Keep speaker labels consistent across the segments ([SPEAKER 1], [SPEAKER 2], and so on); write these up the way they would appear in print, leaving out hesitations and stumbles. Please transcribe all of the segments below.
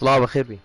[SPEAKER 1] سڵاو بەخێربی.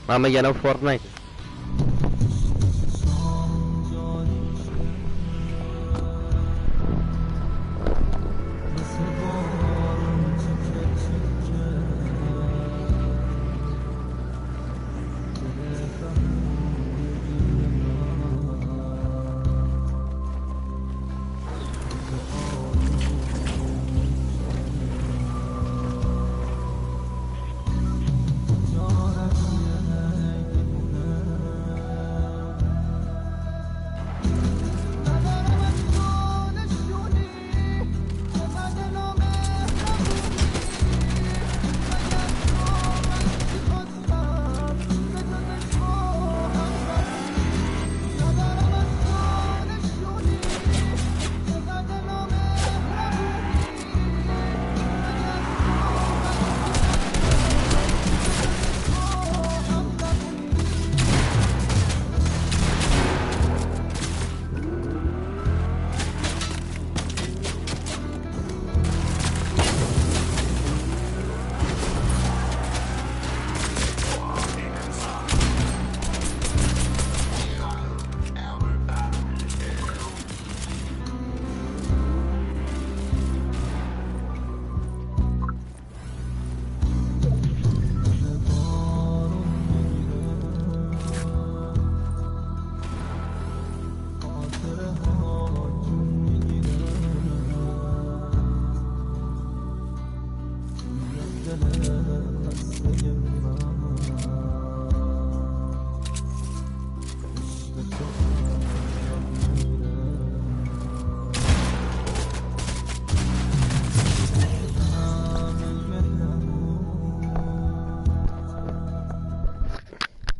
[SPEAKER 1] مامە گیان ئەو فۆرتنایت.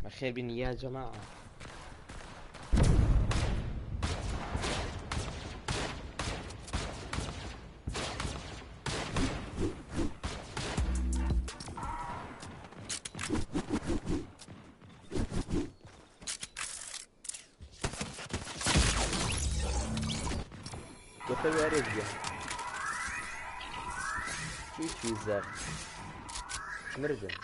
[SPEAKER 1] بەخێربین یا جەماعە. Gotowy Arezja. چی زەرد مردن.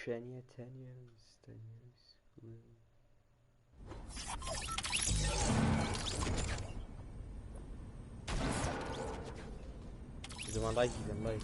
[SPEAKER 1] شانية تانية زمان لايك لايك.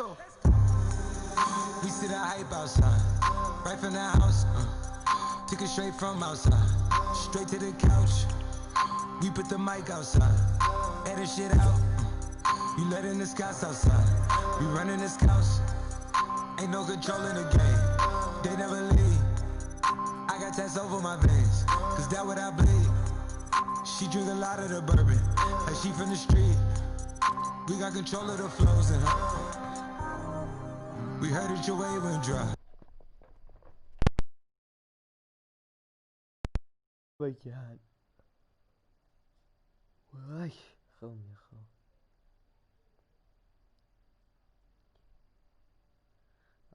[SPEAKER 2] go. We see the hype outside, right from the house. Took it straight from outside, straight to the couch. We put the mic outside, edit shit out. You letting the scouts outside, we running the scouts. Ain't no control in the game, they never leave. I got tats over my veins, cause that what I bleed. She drink a lot of the bourbon, like she from the street. We got control of the flows and we heard that your wave went dry.
[SPEAKER 1] بەگیان وای خەوم یە خەو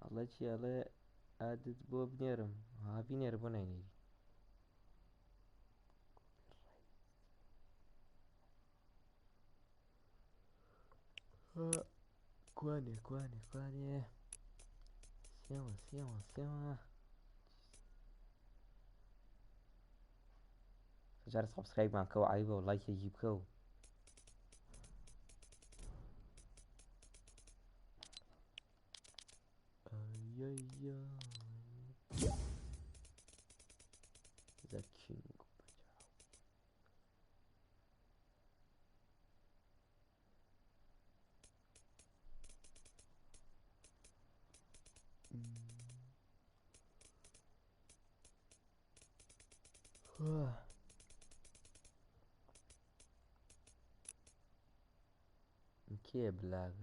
[SPEAKER 1] ئەڵێ چی ئەڵێ ئادت بۆ بنێرم ها بینێرە بۆ ناینێری کوانێ کوانێ کوانێ سێوە سێوە سێوە جارە subscribe مان کەوە عیبە و لایکێکی بکە و The King کێ بلاگ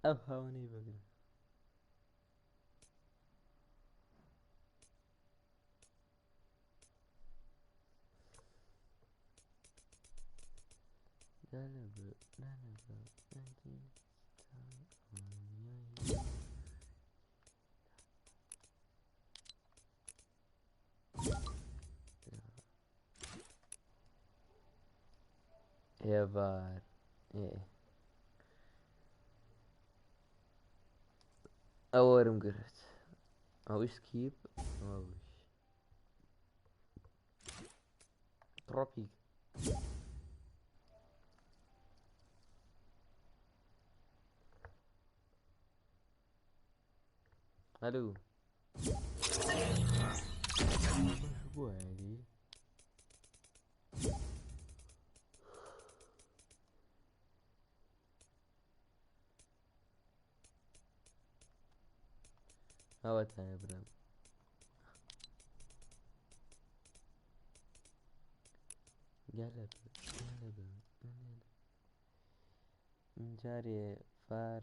[SPEAKER 1] ئەو هاوانەی بگرن ئێڤار ئێ ئەوە وەرم گرت ئەوش سکیپ ئەوش تڕۆپیک هەلو بۆ یاری ئەوەتانە برام جارێ فار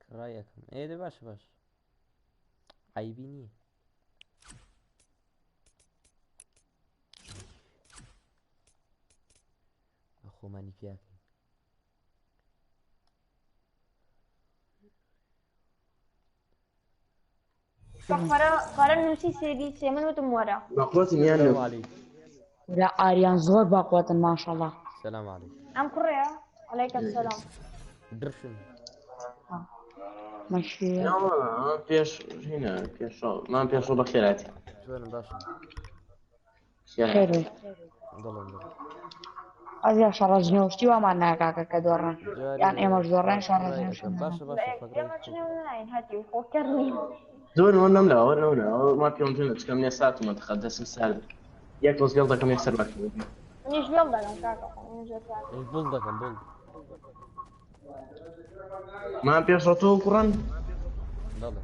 [SPEAKER 1] کڕای ئەەکەم ئێ دە باشە باش عیبی نییە خۆمانی پیاکەین.
[SPEAKER 3] فەرە نووسی سێبی سێ من وتم وەرە.
[SPEAKER 4] بەقوەتن یان
[SPEAKER 1] سلام علیکم.
[SPEAKER 5] لا ئاریان زۆر باقوەتن ماشەڵا.
[SPEAKER 1] سلام علیکم.
[SPEAKER 3] ئەم کوڕەیە علیکم سلام.
[SPEAKER 1] درشن.
[SPEAKER 5] مەشی
[SPEAKER 4] پێش هینا پێشەوە مان پێشەوە بەخێراتی.
[SPEAKER 1] جوانم باشم.
[SPEAKER 5] خێر بێ.
[SPEAKER 1] دڵم دڵم.
[SPEAKER 5] ئەزیا شەڕەجنێو شتی وامان ناکاکە کە دۆڕن یان ئێمەش دۆڕێن شەڕەجنێو
[SPEAKER 1] باشە باشە فەقرای
[SPEAKER 3] ئێمە چنێو ناین هەتی خۆ کەر نین.
[SPEAKER 4] زۆر وەرنەم لا وەرنەم لا ما پێم جنە چکەم نیە ساتمە دەخەت دەسم سارد یەک تۆز گەڵ دەکەم یەکسەر بەکەم.
[SPEAKER 3] منیش لێڵ دەکەم کاکە خۆ منیش دەتوانم.
[SPEAKER 1] بڵ دەکەم بڵ.
[SPEAKER 4] مان پێشەوە تۆ کوڕن؟
[SPEAKER 1] بەڵێ.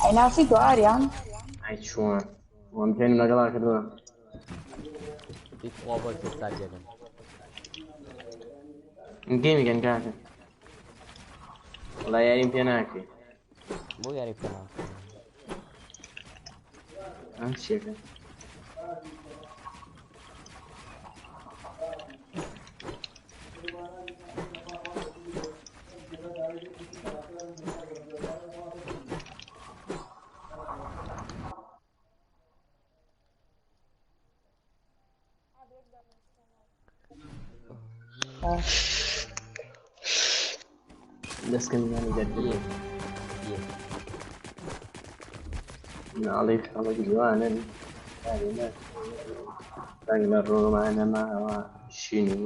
[SPEAKER 5] ئەی ناسی تۆ ئاریان؟
[SPEAKER 4] ئەی چۆن وام پێنم لەگەڵا کردووە.
[SPEAKER 1] هیچ خوا بۆ سەر دێنم.
[SPEAKER 4] گەیمی گەن کاکە. وەڵا یاریم پێ ناکرێ.
[SPEAKER 1] بۆ یاری پێ ناکرێ؟
[SPEAKER 4] ئەم چیەکە؟ دەستکەم یانی دەرگری.
[SPEAKER 1] یەک. یەک.
[SPEAKER 4] مناڵی خەڵک جوانن ڕەنگ لە ڕۆمانە ماوە شین و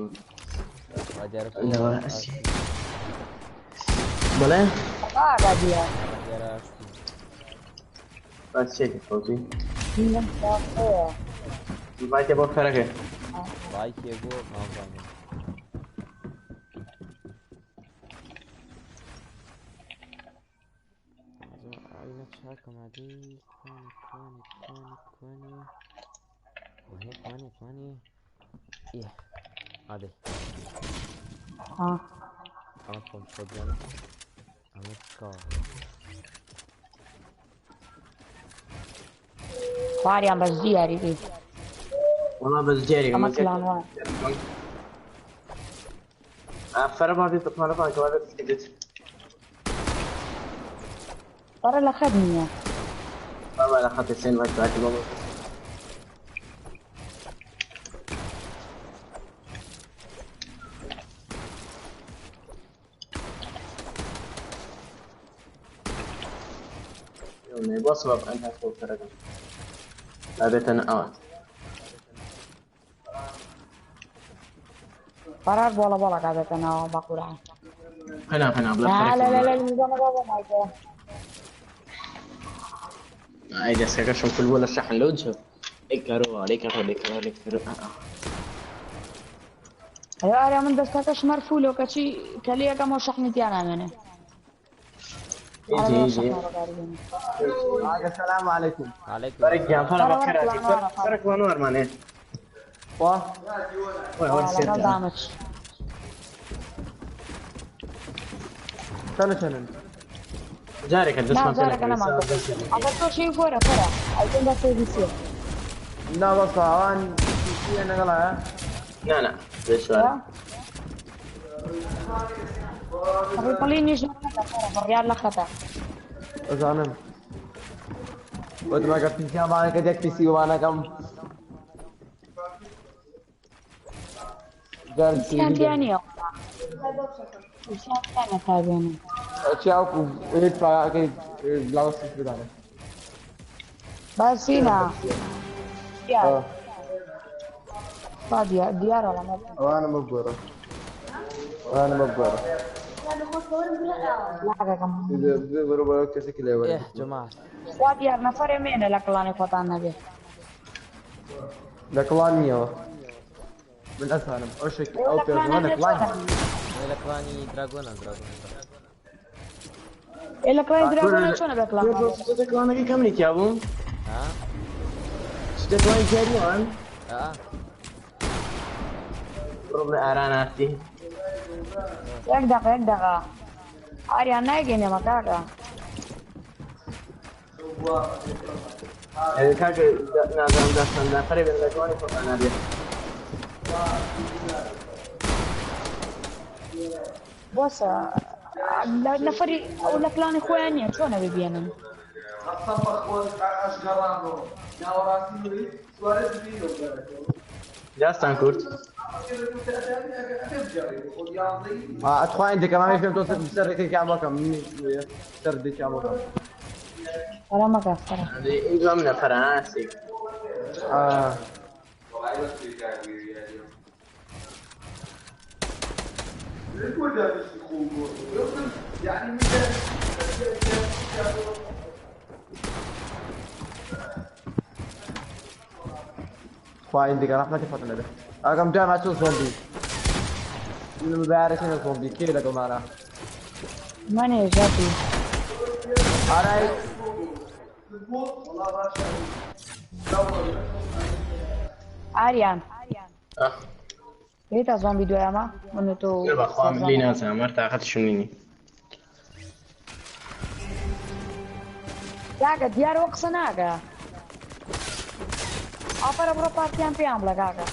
[SPEAKER 1] وا دیارە
[SPEAKER 4] لەوە
[SPEAKER 1] ئاشتی.
[SPEAKER 4] ئەچێ. بەڵێ
[SPEAKER 5] ئاگا دیار
[SPEAKER 1] وا دیارە ئاشتی.
[SPEAKER 4] باس چێکی فەوزی
[SPEAKER 5] لەم خۆیە.
[SPEAKER 4] بایتێ بۆ فەرەکە
[SPEAKER 1] لایکێ بۆ مامزانم. ئاینە چاکەم ئادەی کوانێ کوانێ کوانێ کوانێ کوانێ کوانێ کوانێ ئێ ئادەی
[SPEAKER 5] ها
[SPEAKER 1] ئەمە پۆمپ شۆتگەنە ئەمە سکاڵ
[SPEAKER 5] خواریان بەس دیاری بی
[SPEAKER 4] وەڵا بەس دیارێکم
[SPEAKER 5] ئەمە کلان وان.
[SPEAKER 4] فەرە با بێت بەتمانە بانکە با بێت دێت
[SPEAKER 5] فەرە لە خەت نییە.
[SPEAKER 4] بابا لە خەتی سێن وای باتی بابا بۆ سبب ئەنت خۆ فەرەکەم با بێتە ئەوە
[SPEAKER 5] فەرار بۆڵە بۆڵە کابێتە ناوە بە قورعان.
[SPEAKER 4] قنا قنا بڵێ
[SPEAKER 5] لا لا لا لا
[SPEAKER 4] فەرەکەم
[SPEAKER 5] نظام بابا مایکە.
[SPEAKER 4] ئای دەستەکەشم کل بووە لە شەحن لەو جۆ لێکەرەوە لێکەرەوە لێکەرەوە لێکەرەوە
[SPEAKER 5] ئەرێ ئاریا من دەستەکەش مەرفولۆ کەچی کەلیەکەمەوە شەحنی تیا نامێنێ.
[SPEAKER 4] ئیجی ئیجی
[SPEAKER 6] السلام عليكم.
[SPEAKER 1] عەلەیکم
[SPEAKER 4] فەرق گیان فەرق
[SPEAKER 5] فەرق
[SPEAKER 4] بەخێر هاتی.
[SPEAKER 5] وەرە،
[SPEAKER 4] فەرق وانوارمانێ
[SPEAKER 6] وا
[SPEAKER 4] وای وەر
[SPEAKER 5] لەگەڵ
[SPEAKER 4] سێتە
[SPEAKER 5] دامچ.
[SPEAKER 6] چەنە چەنن
[SPEAKER 4] جارێکە
[SPEAKER 5] نا
[SPEAKER 4] دەستمان پێ
[SPEAKER 5] جارێکە
[SPEAKER 4] نەکەوێت
[SPEAKER 5] نەمان
[SPEAKER 4] سا
[SPEAKER 5] کرد.
[SPEAKER 4] دەست دەکەین.
[SPEAKER 5] ئەگەر تۆ شەی فۆرە فۆرە ئەیکەن بە سێ.
[SPEAKER 6] نا بەس ئەوان چیە لەگەڵایە
[SPEAKER 4] نا نا بێ چوارە.
[SPEAKER 5] ڕیپڵینیش نەکە فۆرە بڕیار لە خەتە.
[SPEAKER 6] ئەزانم وتم ئەگەر پیسیان بانەکە یەک پیسی وانەکەم جار
[SPEAKER 5] پیسیان تیا نییە. پیسیان تیا نییە تا بێنن.
[SPEAKER 6] چاوکو هیچ پاکەی لاوەسی بدانێ
[SPEAKER 5] باسینا. دیار. با دیار دیارە لە مەبوو.
[SPEAKER 6] ئەوانە مەبگۆڕە ئەوانە مەبگۆڕە
[SPEAKER 5] لاگەکەم.
[SPEAKER 6] بڕۆ بۆ کەسێکی لێ
[SPEAKER 1] ئێ
[SPEAKER 6] وەرە
[SPEAKER 1] جەماعەت
[SPEAKER 5] خوا دیار نەفەرێ مێنە لە کڵانی خۆتان نەبێ.
[SPEAKER 6] لە کڵان نییەوە من ئەزانم ئەو شێک
[SPEAKER 5] ئێوە
[SPEAKER 6] ئەو
[SPEAKER 5] لە کڵان
[SPEAKER 6] پێشەوە لە
[SPEAKER 5] نەبێ
[SPEAKER 6] کڵان
[SPEAKER 5] چۆنە؟
[SPEAKER 1] ئێ لە کڵانی دراگۆنە دراگۆن
[SPEAKER 5] ئێ لە کڵانی دراگۆنە چۆنە بێ کڵان نەبێ؟
[SPEAKER 4] شتە کڵانەکەی کەم نیتیا بوو
[SPEAKER 1] ها
[SPEAKER 4] شتە کڵانی تیاریوان
[SPEAKER 1] ئا
[SPEAKER 4] بڕۆ بڵێ ئاران هاتی
[SPEAKER 5] یەک دەقە یەک دەقە. ئاریان نایگەینێمە کاکە.
[SPEAKER 4] کاکە نازانم داستان نەفەرێ بێن لە کڵانی خۆتان نابێت
[SPEAKER 5] بۆسە نەفەری ئەو لە کڵانی خۆیان نییە چۆنە ببێنن؟
[SPEAKER 4] داستان کورد
[SPEAKER 6] ئەتخوا عندك ما فهمت بسر ديك عمركم سر ديك عمركم
[SPEAKER 5] فەرە مەکە فەرە.
[SPEAKER 4] ئینجا نەفەرە هاسی
[SPEAKER 6] آه. خوا عندك رحمة فضل به رقم جامعة شو زومبي المبارك زومبي كي لقوا معنا
[SPEAKER 5] منێ ژاتی.
[SPEAKER 6] علي
[SPEAKER 5] ئاریان. هێتا زۆمبی دوایەمە من و تۆ
[SPEAKER 4] بەخوا من لی نازانم هەر تاقەتشم نینی
[SPEAKER 5] کاکە دیار وە قسە ناکە. ئافەرە بڕۆ پارتیان پێیان بڵێ کاکە.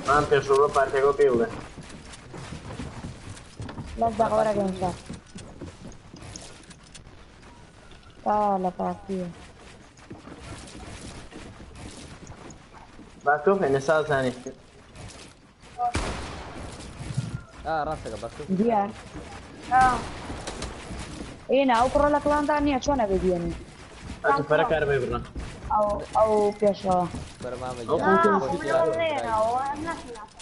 [SPEAKER 4] من پێشڕۆ پارتەکە پێ بڵێ
[SPEAKER 5] لەس دەقە وەرەگەین شا. تا لە پارتیە.
[SPEAKER 4] با تۆ بێنە سازانی
[SPEAKER 1] ئا ڕاستەکە بەس
[SPEAKER 5] دیار. ئێنا ئەو کوڕە لە کڵاندا نییە چۆن ئەبێ بێنی؟
[SPEAKER 4] ئەتو فەرە کارەبای بڕە.
[SPEAKER 5] ئەو ئەو پێشەوە.
[SPEAKER 1] کورە مامە
[SPEAKER 4] ئەو
[SPEAKER 1] گیان
[SPEAKER 4] خۆم
[SPEAKER 1] خۆش
[SPEAKER 4] کەم
[SPEAKER 1] دیار
[SPEAKER 3] منەوە
[SPEAKER 1] برای
[SPEAKER 3] نێناوە ناشناسم.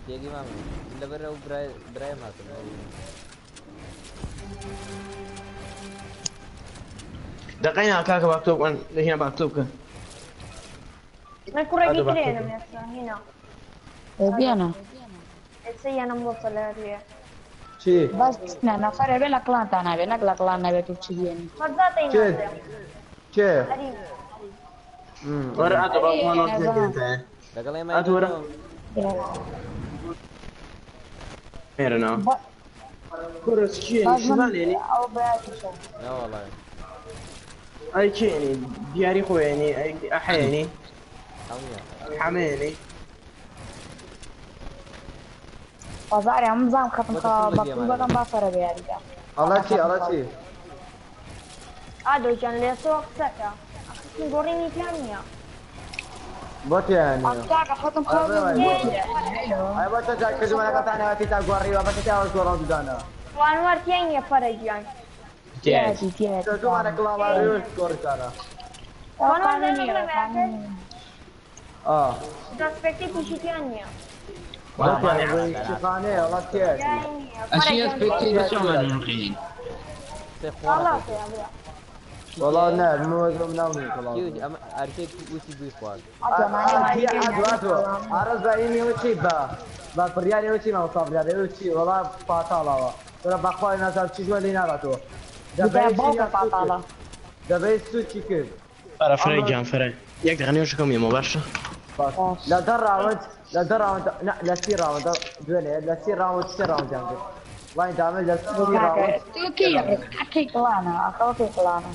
[SPEAKER 1] تێگەی مامە من لەبەر ئەو برای برایم هاتم ئەو
[SPEAKER 4] دقەی نا کاکە با تۆ بکەن لە هینا با تۆ بکەن.
[SPEAKER 3] من کوڕێکی
[SPEAKER 4] ئەدو با تۆ
[SPEAKER 3] ترێنم
[SPEAKER 4] بکەن.
[SPEAKER 3] ئێستا هینا.
[SPEAKER 5] بێنە.
[SPEAKER 3] ئێستا یانم بۆ سەلەریە.
[SPEAKER 6] چی؟
[SPEAKER 5] بەس نا نەفەرێ بێ لە کڵانتا نابێ نەک لە کڵان نەبێت و چی بێنی.
[SPEAKER 3] فەرزاتەی
[SPEAKER 6] چێ؟
[SPEAKER 3] ناسێ.
[SPEAKER 6] چێ؟
[SPEAKER 3] ئەری.
[SPEAKER 4] وەرە ئەدو با
[SPEAKER 5] ئەری
[SPEAKER 4] بخۆن
[SPEAKER 5] نەزان.
[SPEAKER 1] لەگەڵ ئێمە
[SPEAKER 4] ئەدو وەرە. مێرنەوە. کورە چیێنی
[SPEAKER 5] بەس من
[SPEAKER 4] شوانێنی
[SPEAKER 5] ئەو برایشە.
[SPEAKER 1] نەوەڵا
[SPEAKER 4] ئەی چێنی دیاری خۆیانی ئەی ئەحەیەنی
[SPEAKER 1] هەموویان
[SPEAKER 4] حەمەیەنی.
[SPEAKER 5] بازاری ئەم بزانم خەتم
[SPEAKER 1] خۆتە
[SPEAKER 5] خوا
[SPEAKER 1] چۆن
[SPEAKER 5] بە
[SPEAKER 1] بە
[SPEAKER 5] پوڵ
[SPEAKER 1] گێمانە
[SPEAKER 5] بەکەم با فەرە بە یاریدا.
[SPEAKER 6] ئەڵێ
[SPEAKER 5] ئەڵە
[SPEAKER 6] چی؟
[SPEAKER 5] خەتم
[SPEAKER 6] ئەڵێ
[SPEAKER 5] خوا.
[SPEAKER 6] چی؟
[SPEAKER 3] ئادۆ گیان لێسۆ قسەکە. ئەخسین گۆڕینی تیان نییە.
[SPEAKER 6] بۆ تیانە.
[SPEAKER 5] کاکە خەتم خوا
[SPEAKER 6] ئەڵێ
[SPEAKER 5] بۆ
[SPEAKER 6] بۆ
[SPEAKER 5] هەیلۆ.
[SPEAKER 6] ئەی بۆ چەند جار کردومانەکەتان هاتی تا گۆڕیوە بەسە تا گۆڕان دوودانە.
[SPEAKER 3] وانوار تیان نییە فەرە گیان.
[SPEAKER 4] تیایەتی.
[SPEAKER 5] تیاتی تیاتی
[SPEAKER 6] کردومانە کڵاوە گۆڕیتانە.
[SPEAKER 5] ئەو
[SPEAKER 3] وانوار
[SPEAKER 5] قانونیە
[SPEAKER 3] دەنگ لەمەیە کرد.
[SPEAKER 5] قانونیە.
[SPEAKER 6] ئا.
[SPEAKER 3] دەستپێکتێکیشی تیان نییە.
[SPEAKER 6] بۆ تیانە بۆ شیخانەیە ئەڵێ تیایەتی.
[SPEAKER 3] تیان نییە فەرە
[SPEAKER 7] ئەشی
[SPEAKER 3] گیان.
[SPEAKER 7] ئەسپێکتی بە چۆمان نڕین.
[SPEAKER 1] سێ
[SPEAKER 3] وەڵا
[SPEAKER 1] خواڕەکەی
[SPEAKER 3] پێیان برا.
[SPEAKER 1] چی
[SPEAKER 6] وەڵا
[SPEAKER 1] تیایە
[SPEAKER 6] نا من ناونی کڵاو.
[SPEAKER 1] کی ئەمە ئەرکێک وتی بووی خوارد
[SPEAKER 5] ئەتوانێ
[SPEAKER 6] ئەدو ئەدو ئارەز بە ئینی وتی بە بە بڕیاری وتی مامۆستا بڕیاری وتی وەڵا پاتاڵەوە وەرە بەخوای نازانم چی ژوە لێی ناباتەوە
[SPEAKER 5] بدا
[SPEAKER 6] دەبەی
[SPEAKER 5] باوکە
[SPEAKER 6] چیان سوود
[SPEAKER 5] پاتاڵە.
[SPEAKER 6] کرد دەبەی سوودی کرد
[SPEAKER 4] فەرە فرەی
[SPEAKER 6] ئەمڕۆ
[SPEAKER 4] گیان فرە. یەک دقیقە نوێژەکەم یەمەوە باشە.
[SPEAKER 6] باش
[SPEAKER 5] باش.
[SPEAKER 6] لە دە ڕاوند لە دە ڕاوند نا لە سی ڕاوند دوێنێ لە سی ڕاوند سێ ڕاوندیان کرد وای دامە لە سی
[SPEAKER 5] کاکە
[SPEAKER 6] ڕاوند
[SPEAKER 5] تۆ
[SPEAKER 6] سێ
[SPEAKER 5] کەی
[SPEAKER 6] ڕاوند
[SPEAKER 5] کەی کڵانە ئاخەوە کەی کڵانە.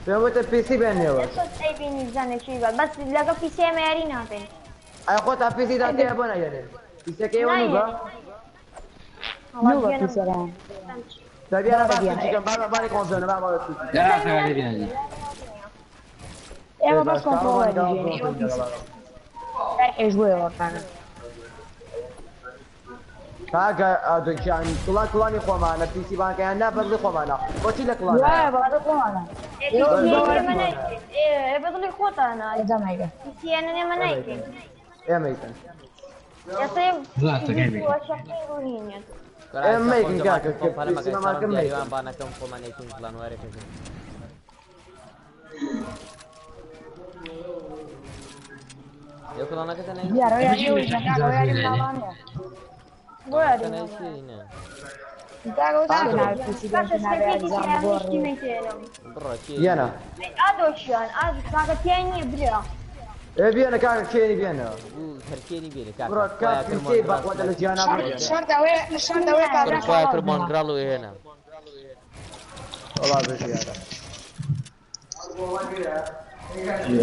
[SPEAKER 6] پێم وتە پیسی بێنێوە
[SPEAKER 3] ئێستا ئەیبینی بزانێ چی بات. بەس لەگەڵ پیسێ ئێمە یاری ناکەین.
[SPEAKER 6] ئەی خۆتا پیسی دا تێ بۆ نەگەێنێ پیسەکەی ئێوە نوبە
[SPEAKER 3] نایەنین. وەڵا
[SPEAKER 5] نوبە
[SPEAKER 3] گیانم
[SPEAKER 5] پیسەران.
[SPEAKER 6] دەبیانە
[SPEAKER 5] بارە
[SPEAKER 6] با
[SPEAKER 5] بیانە.
[SPEAKER 6] سوچی کەم با باری کۆنسۆنە با با سوچی
[SPEAKER 7] لا خەوارێ بێنی.
[SPEAKER 5] ئێمە بەس
[SPEAKER 6] باش کاوە
[SPEAKER 5] کۆنترۆڵەری
[SPEAKER 6] کاوە
[SPEAKER 5] بێنی ئێوە
[SPEAKER 6] کۆنسۆن
[SPEAKER 5] پیسە.
[SPEAKER 6] لەگەڵ
[SPEAKER 5] فەرحێش بۆیەوە کاکە.
[SPEAKER 6] کاکە ئادۆکیان کڵان کڵانی خۆمانە پیسی بانکەیان نا بەدڵی خۆمانە بۆچی لە کڵانایە
[SPEAKER 5] وایە بەڵێ خۆمانە. ئێوە
[SPEAKER 6] بەس
[SPEAKER 3] پیسیەنی
[SPEAKER 6] بەڵێ
[SPEAKER 3] ئێمە
[SPEAKER 6] خۆمانە
[SPEAKER 3] نایکەین. ئێ بەدڵی خۆتانە.
[SPEAKER 5] دەمەگە.
[SPEAKER 3] پیسیەنە ئێمە نایکەین.
[SPEAKER 6] ئێمەیکەن
[SPEAKER 3] ئێستا
[SPEAKER 7] وڵاتەکەی بێ.
[SPEAKER 3] شەقین ڕوونینێت.
[SPEAKER 1] کورە ئێستا خۆم
[SPEAKER 6] ئێمەیکن
[SPEAKER 1] جەماعەتی
[SPEAKER 6] کاکە
[SPEAKER 1] خۆم
[SPEAKER 6] کە
[SPEAKER 1] پەلەمەکە
[SPEAKER 6] پیسی
[SPEAKER 1] شەڕم
[SPEAKER 6] ماماکەم
[SPEAKER 1] دیاریوان
[SPEAKER 6] مەیکەن
[SPEAKER 1] بانەکەم خۆمان یەکین کڵانوارێکەکەین لەو کڵانەکەتە نەی
[SPEAKER 5] دیارە
[SPEAKER 7] ئەمە
[SPEAKER 5] یاری
[SPEAKER 7] چی
[SPEAKER 5] ئەو
[SPEAKER 7] بێ
[SPEAKER 5] کاکە
[SPEAKER 7] ئیجازە
[SPEAKER 5] یاری
[SPEAKER 7] لێنێ؟
[SPEAKER 5] مناڵانە.
[SPEAKER 3] بۆ یاری
[SPEAKER 1] کڵانەکە نەی
[SPEAKER 3] مناڵانە.
[SPEAKER 1] چی نا
[SPEAKER 5] کاکە چیە
[SPEAKER 6] ئادۆ
[SPEAKER 5] ناوی پیسی
[SPEAKER 3] باشە
[SPEAKER 5] بێنی ناوی
[SPEAKER 3] سپێکتێکی
[SPEAKER 5] یاریزان
[SPEAKER 3] تیان
[SPEAKER 5] بگۆڕی.
[SPEAKER 3] شتی مەیتێنم.
[SPEAKER 1] بڕۆ کێ
[SPEAKER 6] یەنە
[SPEAKER 3] ئادۆشیان ئاد کاکە تیان نییە برا.
[SPEAKER 6] ئێ بێنە کاکە کێنی بێنە
[SPEAKER 1] بوو هەرکێنی بێنێ کاکە
[SPEAKER 6] بڕۆ کا
[SPEAKER 1] خۆیا کرد
[SPEAKER 6] پیسی
[SPEAKER 1] مۆنگراڵ
[SPEAKER 6] بەخواتە لە جیهانا بڕۆ
[SPEAKER 5] شەرت شەرت ئەوەیە شەرت ئەوەیە
[SPEAKER 1] کوڕ
[SPEAKER 5] کابرا
[SPEAKER 1] خۆیا
[SPEAKER 5] خاڵاو
[SPEAKER 1] کرد
[SPEAKER 5] بێنە.
[SPEAKER 1] مۆنگراڵ و هێنا
[SPEAKER 6] وەڵا بژیارە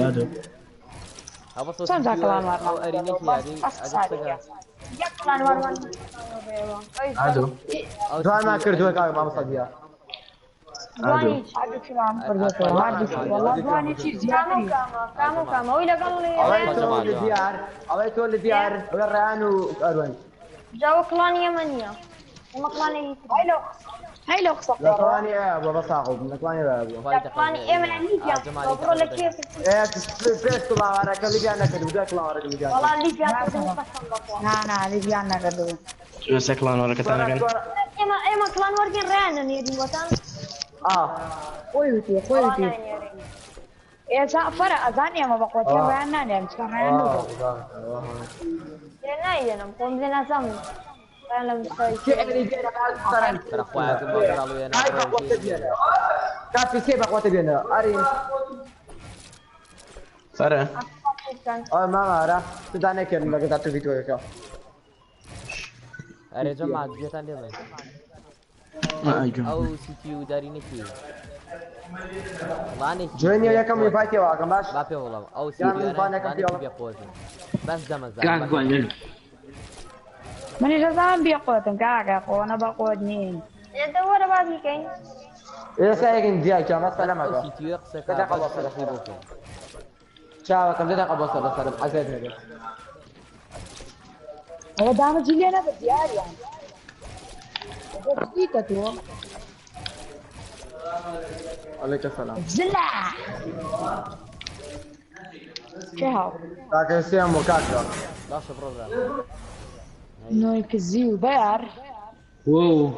[SPEAKER 4] ئەدو.
[SPEAKER 1] ئەوە سۆ
[SPEAKER 5] چەند جار
[SPEAKER 1] سی
[SPEAKER 5] کڵان
[SPEAKER 1] ئەو
[SPEAKER 5] وارمان
[SPEAKER 1] ئەرینێکی
[SPEAKER 5] کردەوە بەس
[SPEAKER 1] یاری
[SPEAKER 5] بەس
[SPEAKER 1] ئەگە
[SPEAKER 5] قسە
[SPEAKER 1] قسەکە
[SPEAKER 5] بکە.
[SPEAKER 3] یەک کڵان وارمان
[SPEAKER 4] ئەدو.
[SPEAKER 1] ئەو
[SPEAKER 6] دوانمان
[SPEAKER 1] سی
[SPEAKER 6] کردووە
[SPEAKER 1] ئەرینێکی
[SPEAKER 6] کاکە مامۆستا دیار
[SPEAKER 4] ئەدو.
[SPEAKER 3] دوانی
[SPEAKER 5] هەردووکیمان
[SPEAKER 1] ئەخوا
[SPEAKER 5] کردوەتەوە
[SPEAKER 1] جەماعەت
[SPEAKER 5] هەردووکی
[SPEAKER 1] جوان
[SPEAKER 5] وەڵا
[SPEAKER 6] هەردووکیان
[SPEAKER 5] دوانی چی
[SPEAKER 6] کردووە
[SPEAKER 3] کامە و
[SPEAKER 5] زیاتری.
[SPEAKER 3] کامە کامە و
[SPEAKER 1] جەماعەت
[SPEAKER 3] کامە ئەوی لەگەڵ
[SPEAKER 6] ئەڵێ
[SPEAKER 3] ڕێیان
[SPEAKER 6] تۆ
[SPEAKER 1] جەماعەت
[SPEAKER 6] لە
[SPEAKER 1] جوان
[SPEAKER 6] دیار ئەڵێ تۆ لە دیار ئەڵێ ڕیان و ئەروەن
[SPEAKER 3] جاوە کڵانی ئێمە نییە. ئێمە کڵانێکی ترین.
[SPEAKER 5] هەی لەو هەی لەو قسە
[SPEAKER 6] لە
[SPEAKER 5] قۆڕە.
[SPEAKER 6] کڵانی ئێ بووە بەس ئاقڵ بووم لە کڵانی ئێ بووە
[SPEAKER 1] خۆی
[SPEAKER 3] لە کڵانی ئێمە
[SPEAKER 1] دەقەت
[SPEAKER 3] لیبیان
[SPEAKER 1] جەماعەتی
[SPEAKER 3] کردەوە بڕۆ لە
[SPEAKER 1] دەقەت
[SPEAKER 3] کوێ
[SPEAKER 6] ئێ پێش کڵاوارەکە لیبیان نەکرد دوای کڵاوارەکە لیبیان
[SPEAKER 3] وەڵا
[SPEAKER 6] کرد
[SPEAKER 3] لیبیان کردن
[SPEAKER 5] نازانم.
[SPEAKER 3] قەسەم بەخوا.
[SPEAKER 5] نا نا لیبیان نەکردبوو.
[SPEAKER 4] چۆن کڵانوارەکەتان
[SPEAKER 6] کۆرە
[SPEAKER 4] ئەکەن؟
[SPEAKER 6] کۆرە
[SPEAKER 3] ئێمە ئێمە کڵان وەرگین ڕێیان نەنێرین وەتان.
[SPEAKER 6] ئا
[SPEAKER 5] خۆی وتی خۆی
[SPEAKER 3] وەڵا
[SPEAKER 5] وتی.
[SPEAKER 3] ناینێرین.
[SPEAKER 5] ئێستا فەرە ئەزان ئێمە بە قوتیان
[SPEAKER 6] ئا
[SPEAKER 5] ڕێیان نانێرن چکە ڕێیان
[SPEAKER 6] ئا
[SPEAKER 5] نوبە.
[SPEAKER 3] لێ نایێنم خۆم لێ نازانم. ڕێیان لە مستەوەی
[SPEAKER 6] کێ
[SPEAKER 3] کێ.
[SPEAKER 6] ئەنی بێنە سەرنج
[SPEAKER 1] فرە خۆیا کرد مۆنگراڵ و هێنا
[SPEAKER 6] ئای
[SPEAKER 1] بڕۆ
[SPEAKER 6] بەخواتە
[SPEAKER 1] کێنی
[SPEAKER 6] بێنە کا پیسێ بەخواتە بێنە ئەرین
[SPEAKER 4] فەرە.
[SPEAKER 6] ئای مامارە تدا نەکردم لەگەڵ تو ڤیدیۆیەکە
[SPEAKER 1] ئەرێ جەماعەت گوێتان لێ بێ
[SPEAKER 4] ئەیگەم.
[SPEAKER 1] ئەو سیتی و دارینێکی ڵانێکی
[SPEAKER 6] جوێنیە یەکەم
[SPEAKER 1] بێقوەت
[SPEAKER 6] ئینڤایتی واکەم باش
[SPEAKER 1] با پێ وڵام ئەو
[SPEAKER 6] یان من
[SPEAKER 1] سیتیانە
[SPEAKER 6] بانەکەم
[SPEAKER 1] ڵانێکی
[SPEAKER 6] پێوە
[SPEAKER 1] بێقوەتن بەس دەمەزان
[SPEAKER 7] کاک
[SPEAKER 1] بەس
[SPEAKER 7] گوانن.
[SPEAKER 5] منیش ئەزانم بێقوەتن کاکە خۆنە بەقوەت نین.
[SPEAKER 3] ئێدە وەرە با بیکەین.
[SPEAKER 6] ئێستا یەکن دیاکە
[SPEAKER 1] بەس ئەو
[SPEAKER 6] مەسەلەمەکە
[SPEAKER 1] سیتیوە قسەکە
[SPEAKER 6] دقیقە
[SPEAKER 1] بەس
[SPEAKER 6] بۆ سەر
[SPEAKER 1] شەرحی بۆ بکەن
[SPEAKER 6] چاوەکەم دقیقە بۆ سەر لەسەرم عەزێت نەبێت
[SPEAKER 5] ئەوە دامەجی لێ نەبرد دیاریان. چیتە تۆ؟
[SPEAKER 6] عليك السلام.
[SPEAKER 5] زلا کێ هاو؟
[SPEAKER 6] کاکە سێم بۆ کاکە.
[SPEAKER 1] باشە بڕۆ برا.
[SPEAKER 5] نۆی کزی و بەیار.
[SPEAKER 7] وو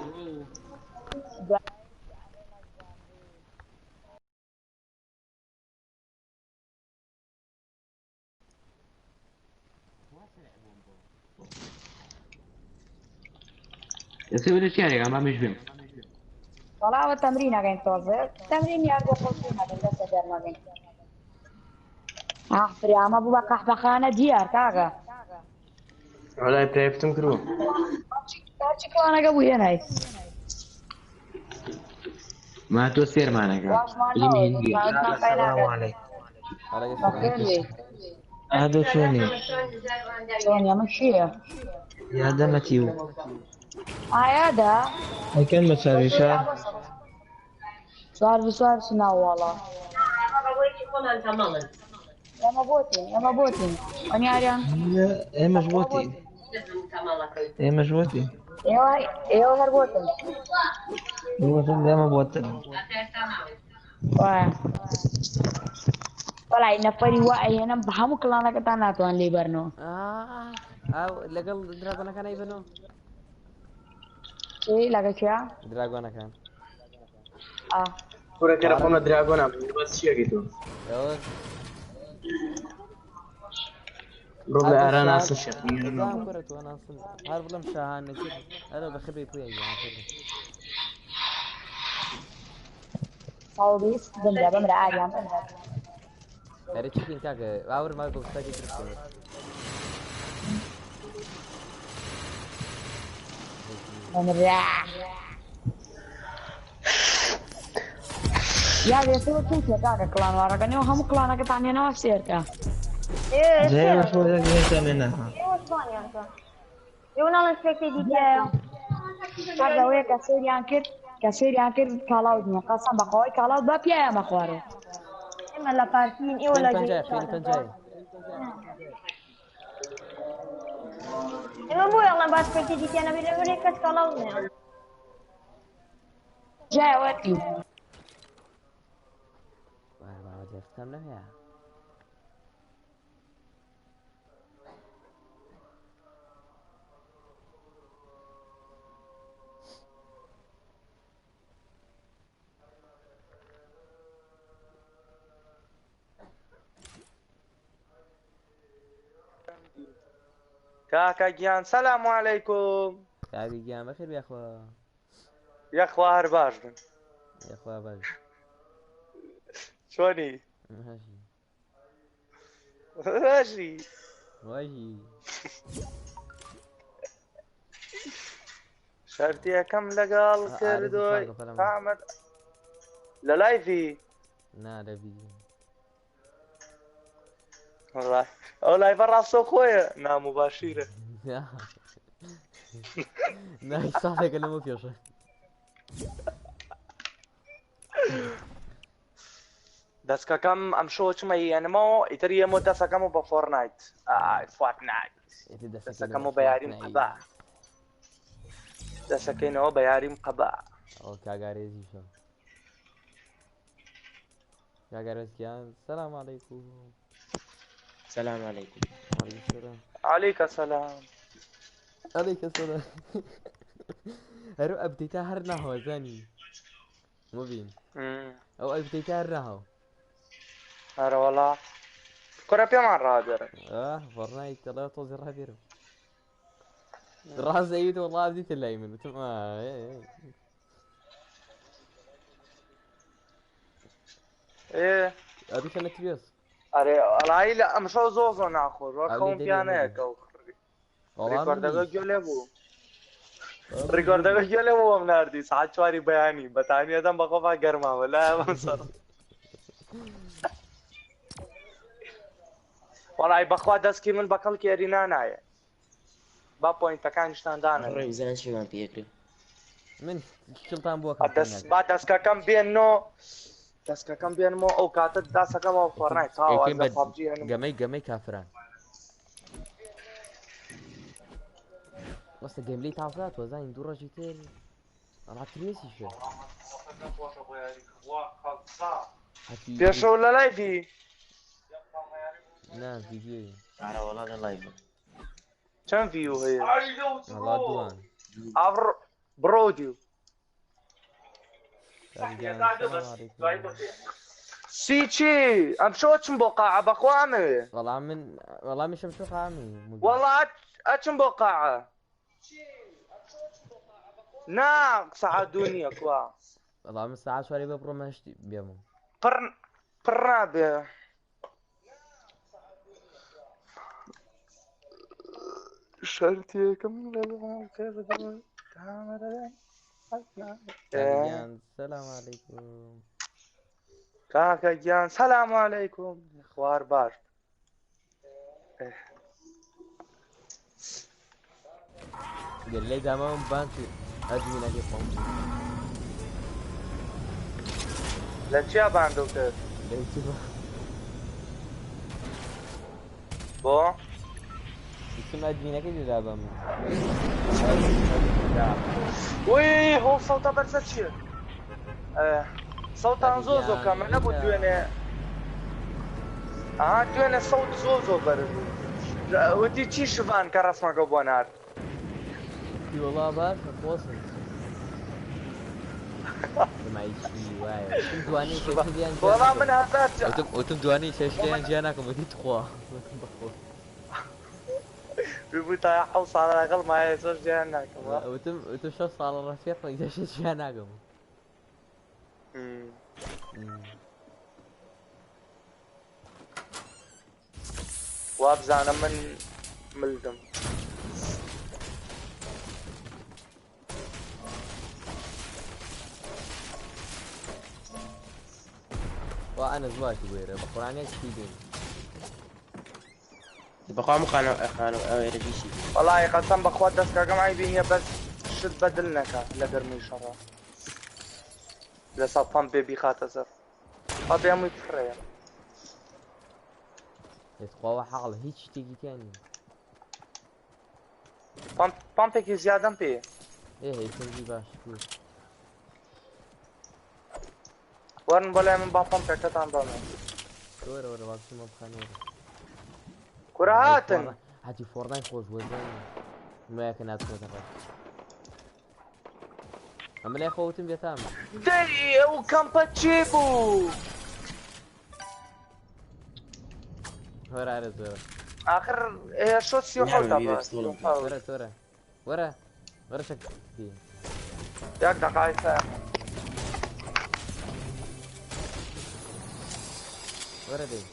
[SPEAKER 7] ئێستا بۆ چیارێک ئەمە مش بێم.
[SPEAKER 5] وەڵا ئەوە تەمرینەکەین تۆزێ تەمرین یار بۆ خۆشی نەکەین دەستە دەرمەکەین. ئاخ فریامە بوو بە قەحبەخانە دیار کاکە.
[SPEAKER 4] وەڵای پرایڤتم کردووە.
[SPEAKER 5] هەرچی کڵانەکە بوو هێنای.
[SPEAKER 7] ما تۆ سێرمانەکە.
[SPEAKER 5] واشمان
[SPEAKER 7] فیلمی
[SPEAKER 5] نەوە
[SPEAKER 7] هندیە.
[SPEAKER 5] متمانەتمان پێ
[SPEAKER 8] السلام
[SPEAKER 5] ناکات.
[SPEAKER 8] عليكم.
[SPEAKER 1] عليك
[SPEAKER 5] بەخێر
[SPEAKER 1] السلام.
[SPEAKER 5] بێی.
[SPEAKER 8] هذا شوني
[SPEAKER 5] چۆن ئەمە چییە؟
[SPEAKER 8] يا دمتيو
[SPEAKER 5] ئایادا
[SPEAKER 8] كان مساريشا
[SPEAKER 5] سوار بسوار سناوەڵا. ئێمە بۆتین ئێمە بۆتین ئەنیاریان
[SPEAKER 8] ايه مجبوطي ايه مجبوطي
[SPEAKER 5] ئێوە ئێوە هەر بۆتن.
[SPEAKER 8] هو ده بوتن.
[SPEAKER 5] وایە وەڵای نەفەری وا ئەهێنم بە هەموو کڵانەکەتان ناتوان لێی بەرنەوە.
[SPEAKER 1] ئاو لەگەڵ دراگۆنەکان ئەیبەنەوە؟
[SPEAKER 5] چی لەگە کێ؟
[SPEAKER 1] دراگۆنەکان.
[SPEAKER 5] ئا
[SPEAKER 4] کورە کەرە خۆم لە دراگۆنا بەس چیەکەی تۆ؟
[SPEAKER 1] ئەوە
[SPEAKER 4] بڕۆ بڵێ ئارا ناسن شێخ.
[SPEAKER 1] بەزان کورە تۆ ناسن هەر بڵێم شاهان نەکرد ئەرە بەخێر بێی پویا گیان بەخێر بێی.
[SPEAKER 5] 120 بمرە بمرە ئاریان بمرە.
[SPEAKER 1] ئەرێ چی بکەین کاکە باوەڕ ماوە بۆ ساکی تر بکەین.
[SPEAKER 5] بمرە. یا بێتەوە چونکە کاکە کڵانوارەکە نێو هەموو کڵانەکەتان هێنەوە سێرکە.
[SPEAKER 3] ئێ
[SPEAKER 8] زي
[SPEAKER 3] سێرە
[SPEAKER 8] ما شو ذاك منها.
[SPEAKER 3] ئێوە چۆنیانکە ئێوە ناڵێن سپێکتەی دیتایە.
[SPEAKER 5] هەر لەوەیە کە سەیریان کرد کە سەیریان کرد کاڵاوت نییە قەسەم بەخوای کاڵاوت بە پیایە مەخوارێ.
[SPEAKER 3] ئێمە لە پارتین ئێوە
[SPEAKER 1] خوێن
[SPEAKER 3] لە
[SPEAKER 1] پەنجایە خوێنی
[SPEAKER 3] گەیشتن.
[SPEAKER 1] پەنجایە.
[SPEAKER 3] ئێمە بۆ ئەڵێن با سپێکتەی دیتیا نەبێ لەبەرێ کەس کاڵاو نییە.
[SPEAKER 5] جایەوەتی
[SPEAKER 1] وای باوە دەفتەم لەوێیە.
[SPEAKER 9] کاکە گیان سەلام عەلەیکوم.
[SPEAKER 1] کاکە گیان بەخێر بێ یاخوا.
[SPEAKER 9] یاخوا هەر باش بن.
[SPEAKER 1] یاخوا باش.
[SPEAKER 9] چۆنی؟
[SPEAKER 1] ماشی.
[SPEAKER 9] باشی.
[SPEAKER 1] واشی.
[SPEAKER 9] شەرتیەکەم لەگەڵ
[SPEAKER 1] ئارەزوو
[SPEAKER 9] کردووی
[SPEAKER 1] چاکە فەرموو.
[SPEAKER 9] ئامەد لە لایڤی.
[SPEAKER 1] نا لە ڤیدیۆ.
[SPEAKER 9] وەڵای ئەو لایڤە ڕاستەو خۆیە ناموباشیرە.
[SPEAKER 1] نا نا هیچ ساڵێکە لەمە پێشە.
[SPEAKER 9] دەستکەکەم ئەمشەوە چمە یەنمەوە ئیتر یەمۆ دەسەکەم و بە فۆرنایت. ئای فۆرنایت.
[SPEAKER 1] ئیتر دەسەکەینەوە
[SPEAKER 9] دەسەکەم و بە یاریم
[SPEAKER 1] فۆرتنایت.
[SPEAKER 9] قەبا. دەسەکەینەوە بە یاریم قەبا.
[SPEAKER 1] ئەو کاگارێزیشە. کاگارێز گیان سەلام عەلەیکوم.
[SPEAKER 10] السلام عليكم.
[SPEAKER 1] وعليكم السلام.
[SPEAKER 9] عەلەیکە سەلام.
[SPEAKER 1] عليك السلام. هەرو ئەبدەیتا هەر ناهەوە زانی. مبین. ئەو ئەبدەیتا هەر ناهەوە.
[SPEAKER 9] ئەرە وەڵا کورە پێمان ڕابێرن.
[SPEAKER 1] ئاه فۆرنایت دەڵێ تۆزی ڕابێرم. ڕاست ئەویت وەڵا ئەبدەیتە لای من وتم ئا ئێ، ئێ.
[SPEAKER 9] ئێ
[SPEAKER 1] ئەبی خەنە تریۆس.
[SPEAKER 9] ئەرێ وەڵای لە ئەمشەو زۆر زۆر ناخۆش وەک
[SPEAKER 1] ئەبی
[SPEAKER 9] خەوم
[SPEAKER 1] دەری
[SPEAKER 9] پیانەیەکە و
[SPEAKER 1] وەڵا
[SPEAKER 9] ڕیکۆردەکە
[SPEAKER 1] منیش.
[SPEAKER 9] گوێ لێ بوو.
[SPEAKER 1] وەڵا
[SPEAKER 9] ڕیکۆردەکە
[SPEAKER 1] منیش.
[SPEAKER 9] گوێ لێ بوو بەم ناردی سەعات 4 بەیانی بەتانی ئەدەم بەخۆما گەرماوە لای بەم سەر. وەڵای بەخوا دەستکی من بە کەڵکی ئەرینا نایە. با پۆینتەکانیشتان دانە.
[SPEAKER 10] ڕێ بزانن چیمان پێکرێ.
[SPEAKER 1] من شڵتان بووە
[SPEAKER 9] دەست با دەستکەکەم بێنۆ دەستکەکەم بێنمەوە ئەو کاتە داسەکەمەوە فۆرنایت تاوە
[SPEAKER 1] ئەیکەین
[SPEAKER 9] لە
[SPEAKER 1] بە
[SPEAKER 9] پەبجی هەنم.
[SPEAKER 1] گەمەی گەمەی کافران. وەستە گەملی تازات وەزانین دوو ڕۆژی تر. وەڵا ترێسیشە. هەتی
[SPEAKER 9] پێشەوە لە لایڤی
[SPEAKER 1] نا ڤیدیۆیی.
[SPEAKER 10] ئارە وەڵا لە لایڤ.
[SPEAKER 9] چەند ڤیو هەیە؟
[SPEAKER 1] وەڵا دووان.
[SPEAKER 9] ئاڕ بڕۆ دیو.
[SPEAKER 1] کاکە گیان سلام عەلەیکوم.
[SPEAKER 9] سی چی ئەمشەوە چم بۆ قاعە بەخوا ئەمەوێ.
[SPEAKER 1] وەڵا من وەڵا منیش ئەمشەو قاعەمی.
[SPEAKER 9] وەڵا ئەچم بۆ قاعە. نا سەعات دوو نییە کوا.
[SPEAKER 1] وەڵا من سەعات چواری بە بڕۆمە هەشتی بێمەوە.
[SPEAKER 9] پڕ پڕ نابێ. شەرتێکم لەگەڵ کردم
[SPEAKER 1] کاکە گیان سلام عەلەیکوم.
[SPEAKER 9] کاکە گیان سەلام عەلەیکوم خوار باش.
[SPEAKER 1] گەر لێی داماوم بان کرد ئەدمینەکەی خۆم.
[SPEAKER 9] لە چیا باندو کرد؟
[SPEAKER 1] لە یوتیوب.
[SPEAKER 9] بۆ؟
[SPEAKER 1] وتم ئەدمینەکەی لێ دابەم.
[SPEAKER 9] وی هۆ سەوتە بەرزە چییە؟ سەوتان زۆر زۆر کەمە نەبوو دوێنێ. ئەها دوێنێ سەوت زۆر زۆر بەرز بوو. وتی چی شڤان کە ڕەسمەکە بۆ نارد؟
[SPEAKER 1] وتی وەڵا باشە خۆشن. دمایشی وایە. وتم دوانەی چێشتلیان جیا
[SPEAKER 9] وەڵا من
[SPEAKER 1] ناکەم.
[SPEAKER 9] هەزار جار
[SPEAKER 1] وتم وتم دوانەی چێشتلیان جیا ناکەم وتی تخوا. وتم بەخوا.
[SPEAKER 9] ببوو حەوت ساڵە لەگەڵ مایە زۆر جیان ناکەم.
[SPEAKER 1] وتم وتم شەش ساڵە ڕەفیقم ئیتر جیا ناکەم.
[SPEAKER 9] وابزانم من ملدم.
[SPEAKER 1] وأنا زواجي ويرة بقرانيك شي دين.
[SPEAKER 10] بەخوا مخانە خانە ئەوێرە بیشی.
[SPEAKER 9] وەڵی قەسەم بەخوا دەستکەکەم عەیبی نییە بەس شت بەدل نەکا لە گەرمی شەڕە لەسەر پەمپێ بیخاتە سەر پەمپێ هەمووی فڕێیە.
[SPEAKER 1] تخوا حاڵ هیچ شتێکی تیا نییە.
[SPEAKER 9] پەمپێکی زیادەم پێ.
[SPEAKER 1] ئێ هەی سەنجی باش بوو.
[SPEAKER 9] وەرن بۆ لای من با پەمپێکەتان بەمێ.
[SPEAKER 1] وەرە وەرە با بچمە بخانەوە.
[SPEAKER 9] کورە هاتن.
[SPEAKER 1] هەتی فۆڕنای خۆش بوو زانی. نوایەکە ناچمەتە ڕێ. ئەمە لای خۆوتم بێتام.
[SPEAKER 9] دەی ئەو کەمپە چی بوو؟
[SPEAKER 1] وەرە ئارە زۆرە.
[SPEAKER 9] ئاخر شۆ 37
[SPEAKER 10] نعم،
[SPEAKER 9] بە.
[SPEAKER 1] وەرە وەرە وەرە وەرە شەک
[SPEAKER 9] یەک دقایق.
[SPEAKER 1] وەرە دەی.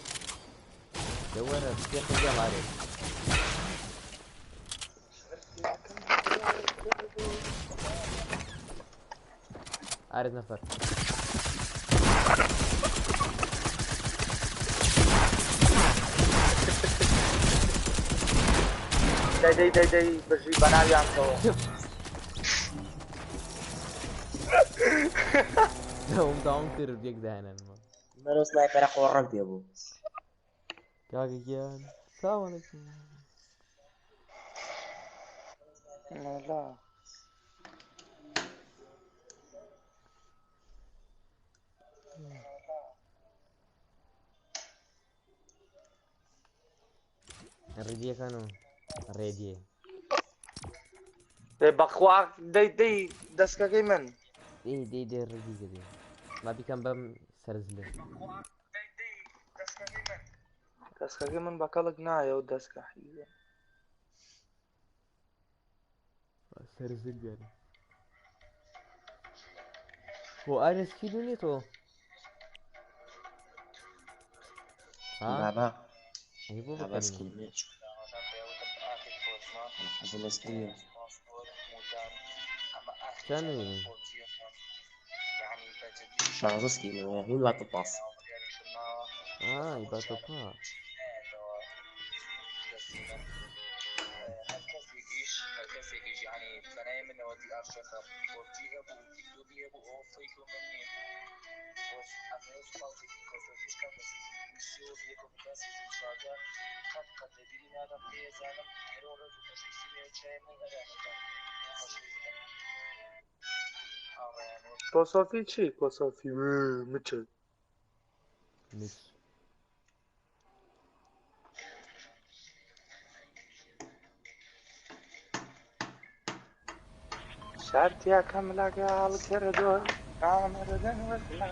[SPEAKER 1] دە وەرە پێخە گێڵ ئارێ. ئارێز نەفەر.
[SPEAKER 9] دەی دەی دەی دەی بژی بەناویان کەوە.
[SPEAKER 1] داوم داوم کرد یەک دانەنمە.
[SPEAKER 10] مەرۆ سنایپەرە قۆڕەم پێ بوو.
[SPEAKER 1] کاکە گیان سلام عەلەیکوم.
[SPEAKER 9] لا.
[SPEAKER 1] ڕێدیەکان و ڕێدیە.
[SPEAKER 9] دەی بەخوا دەی دەی دەستکەکەی من.
[SPEAKER 1] دەی دەی دەی ڕێدی دەدەی. با بیکەم بەم سەرزلە.
[SPEAKER 9] دەستکەکەی من بەکەڵک نایە و دەستکە حیزە.
[SPEAKER 1] سەرزل بیانە. بۆ ئارێز کی دونیە تۆ؟ ها؟
[SPEAKER 10] بابا
[SPEAKER 1] ئەی بۆ
[SPEAKER 10] بابا
[SPEAKER 1] بەکەم.
[SPEAKER 10] سکین نییە. حەزم لە سکین نییە.
[SPEAKER 1] چەند نوێنی؟
[SPEAKER 10] 16 سکینەوە هین باتڵ پاس.
[SPEAKER 1] ئای باتڵ پاس.
[SPEAKER 9] کۆسۆفی چی کۆسۆفی مچ
[SPEAKER 1] مچ
[SPEAKER 9] شەرتیەکەم لەگەڵ کردووە ئامردن وتلا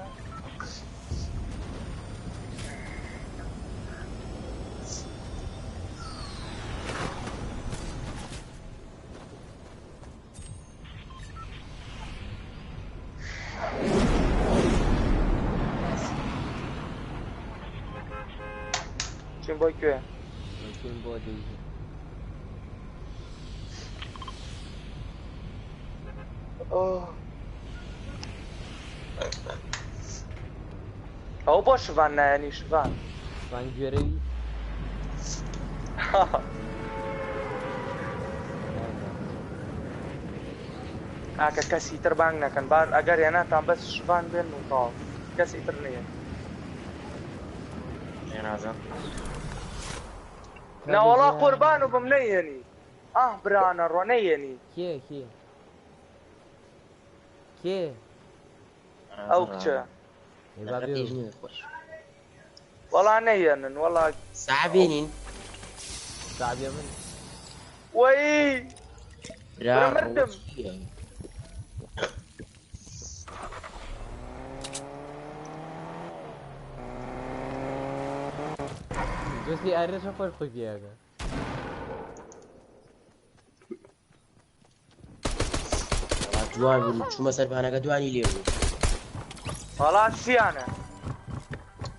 [SPEAKER 9] چین بۆ کوێ؟
[SPEAKER 1] چین بۆ دەیزی.
[SPEAKER 9] ئەو بۆ شڤان نایەنی شڤان
[SPEAKER 1] شڤان گوێرەوی
[SPEAKER 9] کاکە کەسی تر بانگ نەکەن بار ئەگەر هێناتان بەس شڤان بێن و تەواو کەسی تر نییە. ناوەڵا قوربان و بم نەیەنی ئاه برانە ڕۆ نەیەنی.
[SPEAKER 1] کێ کێ کێ
[SPEAKER 9] ئەو کچە وەڵا نەیەنن وەڵا
[SPEAKER 10] سابێنین
[SPEAKER 1] سابێ من
[SPEAKER 9] وەی
[SPEAKER 10] برا
[SPEAKER 9] مردم
[SPEAKER 1] دۆستی ئارێشە خۆش خۆی پێیاگە
[SPEAKER 10] دوان بوو چوومە سەربانەکە دوانی لێ بوو
[SPEAKER 9] وەڵا سیانە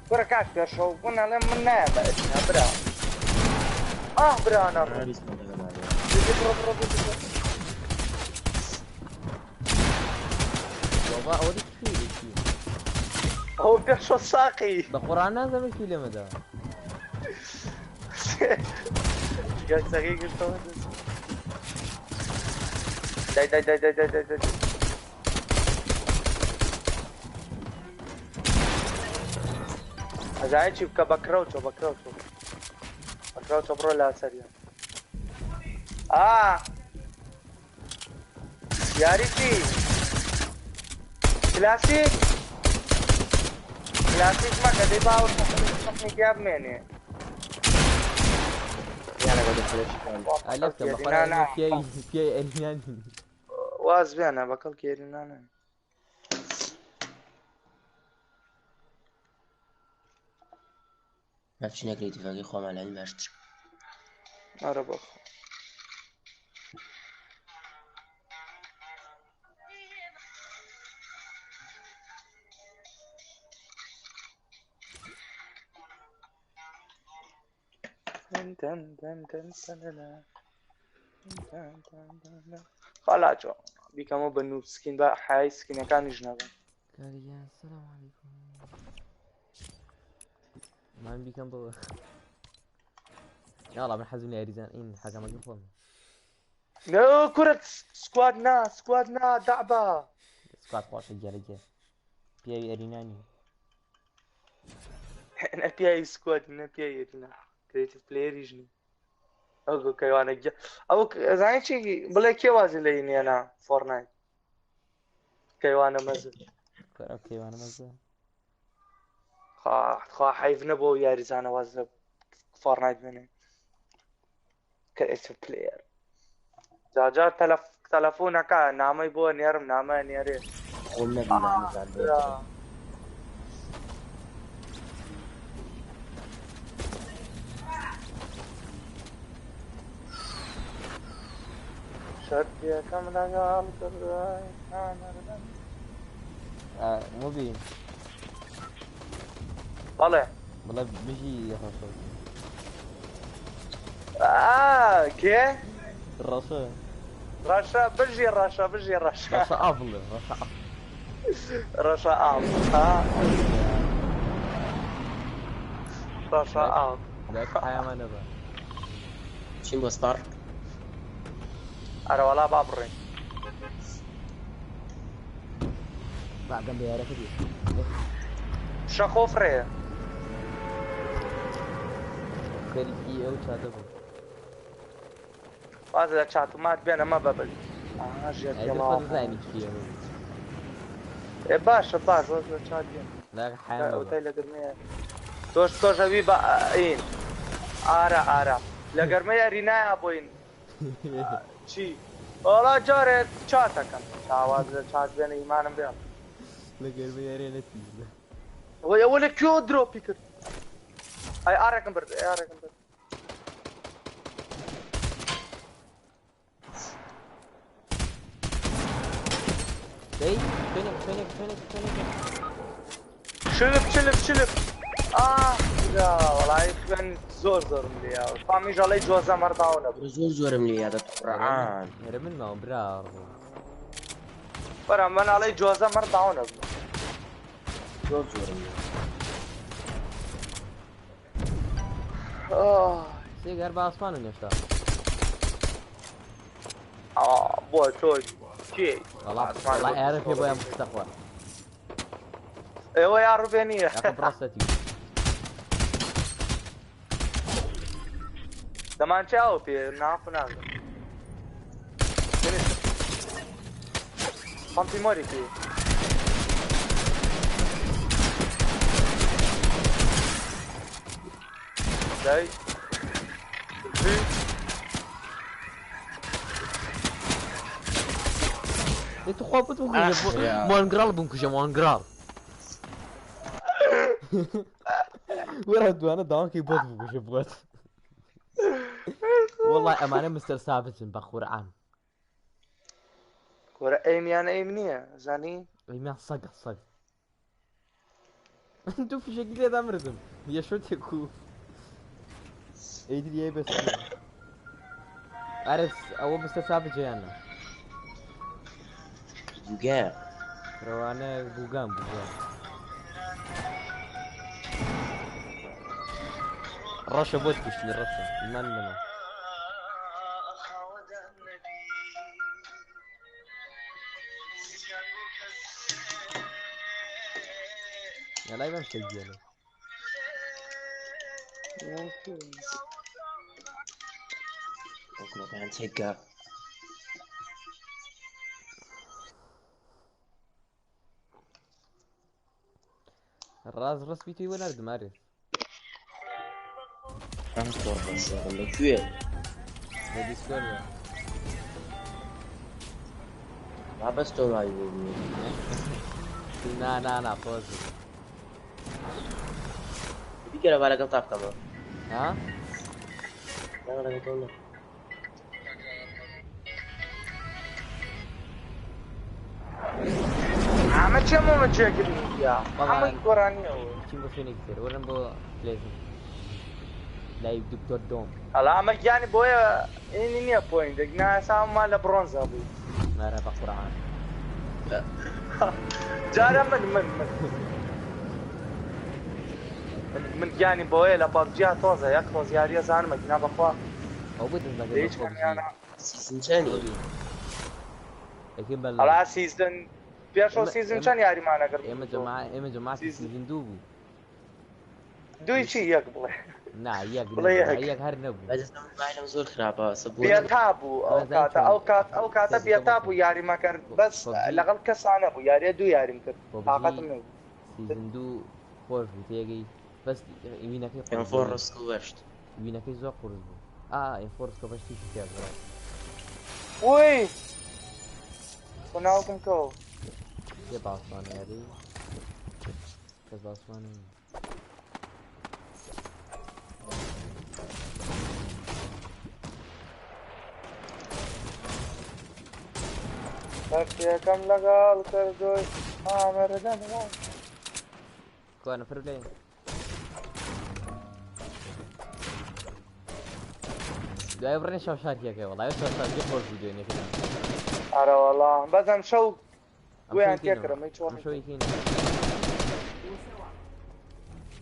[SPEAKER 9] کوڕە کاک پێشەو بوون ئەڵێم من نایەمە ئەچنە برا ئاه برا نەڕۆ بڕۆ بڕۆ بڕۆ
[SPEAKER 1] بابا ئەوە کوێ لێکی
[SPEAKER 9] ئەو پێشەو ساقی
[SPEAKER 1] بە قورئان نازانم کوێ لێمەدا
[SPEAKER 9] گەچەکەی گرتەوە دای دای دای دای دای دای دای ئەزانی چی بکە بە کڕەوچۆ بە کڕەوچۆ بە کڕەوچۆ بڕۆ لاسەریان ئا یاری چی کلاسیک کلاسیک مەکە دەی باوە تەکنیکیا بمێنێ
[SPEAKER 1] ئەلەکە بە پیاوی پیاوی ئەرینانی
[SPEAKER 9] واز بێنە بە کەڵکی ئەرینانە
[SPEAKER 10] بچینە کرێتیڤەکەی خۆمان لانی باشتر.
[SPEAKER 9] ئەرە بەخوا. خالا چۆ بیکەمەوە بە نوب سکین بە حای سکینەکانیش نەبن.
[SPEAKER 1] کاریگیان سلام علیکم من بیکەم بەوە یاڵا من حەزم لە یاریزان ئین حەکەمەکە خۆم
[SPEAKER 9] نە کورە سکواد نا سکواد نا دەعبە
[SPEAKER 1] سکواد خۆشە گێرە گێر پیاوی ئەرینانی
[SPEAKER 9] نە پیاوی سکواد نە پیاوی ئەرینا کرێتیڤ پلەیەریش نی ئەو کەیوانە گە ئەو زانی چی بڵێ کێ وازی لە ئینیانا فۆرنایت کەیوانە مەزن
[SPEAKER 1] ئەو کەیوانە مەزن
[SPEAKER 9] خوا حەیف نەبوو یاریزانە واز لە فۆرنایت بێنێ کرێتیڤ پلەیەر جاجار تەلەف تەلەفۆنەکە نامەی بۆ نێرم نامە نێرێ
[SPEAKER 10] خۆم نەبی نامەزان بۆ
[SPEAKER 9] شەرتیەکەم لەگەڵ
[SPEAKER 1] مبین
[SPEAKER 9] بەڵێ
[SPEAKER 1] بڵێ بژی ڕەشۆ
[SPEAKER 9] کێ
[SPEAKER 1] ڕەشە
[SPEAKER 9] ڕەشە بژی ڕەشە بژی ڕەشە
[SPEAKER 1] ڕەشە ئاڤڵێ ڕەشە
[SPEAKER 9] ڕەشە ئاو ڕەشە ئاو
[SPEAKER 1] دایک حیامان نەبە
[SPEAKER 10] چین بۆ ستار
[SPEAKER 9] ئەرە وەڵا با بڕین
[SPEAKER 1] باگەم بە یارەکە بێ
[SPEAKER 9] شەخۆ فڕێ
[SPEAKER 1] خەریکی ئەو چاتە بوو
[SPEAKER 9] واز لە چات و مات بێنە مەبە بل ژێر
[SPEAKER 1] ئەی خۆت زانی کێ بوو.
[SPEAKER 9] باشە باش وەز لە چات دێن.
[SPEAKER 1] لا حیان
[SPEAKER 9] ئەوتای لە گەرمەیە تۆش تۆش ئەوی بە ئین ئارا ئارا لە گەرمەی ئەرینایە بۆین چی وەڵا جارێ چاتەکەم چاواز لە چات بێنە ئیمانم بێ
[SPEAKER 1] لە گەرمەی ئەرێ نەتیزە
[SPEAKER 9] ئەوەی ئەوە لە کوێ درۆپی کرد ئەی ئارێکم برد ئەی ئارێکم برد
[SPEAKER 1] دەی خوێنێک خوێنێک خوێنێک خوێنێک
[SPEAKER 9] شلپ شلپ شلپ ئاه برا وەڵای خوێن زۆر زۆرم لێ یاوە فامیش ئەڵێی جۆزە مەرداوە نەبوو
[SPEAKER 10] زۆر زۆرم لێ یادە قورعان
[SPEAKER 1] هەرە من ماوم برا
[SPEAKER 9] برا من ئەڵێی جۆزە مەرداوە نەبوو
[SPEAKER 10] زۆر زۆرم لێ
[SPEAKER 1] سێ هەر بە ئاسمانن هێشتا
[SPEAKER 9] بۆ تۆ کێ
[SPEAKER 1] وەڵا وەڵا ئێرە پێ بۆیان بخستە خوار
[SPEAKER 9] ئێوە یا ڕوبێ نییە
[SPEAKER 1] یاخە بڕەسەتی
[SPEAKER 9] دەمانچە ئەو پێ ناخ و نازم پەمپی مۆری پێ دای
[SPEAKER 1] ئێ تو خوا بۆت بکوژە مانگراڵ بمکوژە مانگراڵ وەرە دوانە داوانکەی بۆت بکوژە بۆت والله ئەمانە مستەر ساڤجن بە قورعان
[SPEAKER 9] کورە ئەیمیان ئەیم نییە زانی
[SPEAKER 1] ئەیمیان سەگە سەگ دوو فیشەکی لێدا مردم یە شۆتێک و ئەیدریای بەس ئەرس ئەوە مستەر ساڤجیان نا
[SPEAKER 10] بوگە
[SPEAKER 1] ڕەوانە بوگان بوگان ڕەشە بۆت کوشتنی ڕەشە ئیمان منە لای بەم شتە گیانە
[SPEAKER 10] حکومەتان تێکگا
[SPEAKER 1] ڕاز ڕسمی توی وەناردم ئارێز
[SPEAKER 10] ئەم قۆڕ لە کوێ
[SPEAKER 1] لە دیسکۆردا
[SPEAKER 10] با بەس تۆ وای بوو
[SPEAKER 1] نا نا نا خۆش بوو.
[SPEAKER 10] بیکەرە با لەگەڵ تا بکەمەوە
[SPEAKER 1] ها
[SPEAKER 10] نا لەگەڵ تۆ نا
[SPEAKER 9] ئەمە چێ مۆمە جێگری یا هەمووی گۆرانیەوە
[SPEAKER 1] چیم بۆ شوێنێکی تر وەرن بۆ پلێزم لای دکتۆر دۆم
[SPEAKER 9] ئەڵا ئەمە گیانی بۆیە ئینی نییە پۆینتێک نا ئێستا ما لە بڕۆنزا بووی
[SPEAKER 1] مارە بە قورعان
[SPEAKER 9] جارە من من من من من گیانی بۆیە لە پەبجیا تۆزە یەک ڕۆز یاریە زانمە گینا بەخوا
[SPEAKER 1] ئەو بۆ دەست
[SPEAKER 9] لە هیچ
[SPEAKER 1] نەکەی
[SPEAKER 9] کامیانە
[SPEAKER 10] سیزن چەنی
[SPEAKER 1] یەکەم بە
[SPEAKER 9] ئەڵا سیزن پێشەوە
[SPEAKER 1] ئێمە-
[SPEAKER 9] سیزن
[SPEAKER 1] ئێمە-
[SPEAKER 9] چەند یاریمانە کرد
[SPEAKER 1] ئێمە جەما ئێمە جەماعەتی
[SPEAKER 9] سیزن
[SPEAKER 1] سیزن دوو بوو
[SPEAKER 9] دووی چی یەک بڵێ
[SPEAKER 1] نا یەک
[SPEAKER 9] بڵێ
[SPEAKER 1] نەبوو
[SPEAKER 9] یەک
[SPEAKER 1] یەک هەر نەبوو
[SPEAKER 10] بەدەستم موبایلم زۆر خراپە سەبوو
[SPEAKER 9] بێتا بوو ئەو
[SPEAKER 1] نازانم
[SPEAKER 9] کاتە
[SPEAKER 1] چۆن
[SPEAKER 9] ئەو کات ئەو کاتە
[SPEAKER 1] سەر
[SPEAKER 9] بێتا بوو یاریمە کرد بەس
[SPEAKER 1] پەبجی
[SPEAKER 9] لەگەڵ کەسانە بوو یاریە دوو یاریم کرد تاقەتم
[SPEAKER 1] پەبجی
[SPEAKER 9] نەبوو
[SPEAKER 1] سیزن دوو خۆش بوو تێگەی بەس وینەکەی
[SPEAKER 10] ئێم
[SPEAKER 1] قورس
[SPEAKER 10] فۆر
[SPEAKER 1] بوو
[SPEAKER 10] ڕسک و هەشت
[SPEAKER 1] وینەکەی زۆر قورس بوو ئا ئێم فۆر سکۆپەشتیشی تیا بوو
[SPEAKER 9] وی خۆ ناوکم کەو
[SPEAKER 1] کێ باسمانە یاری کەس باسمانە نییە.
[SPEAKER 9] پەرچیەکەم لەگەڵ کردووی ئامردن
[SPEAKER 1] کوا نەفر لێ دوای بڕێن شەو شارکیەکەی وەڵای شەو شارکی خۆش بوو دوێنێکە
[SPEAKER 9] ئەرە وەڵا بەس ئەم شەو
[SPEAKER 1] ئەم
[SPEAKER 9] گویان
[SPEAKER 1] شەوێکی
[SPEAKER 9] تێکرم هیچ
[SPEAKER 1] ئەم
[SPEAKER 9] وەڵی
[SPEAKER 1] شەوێکی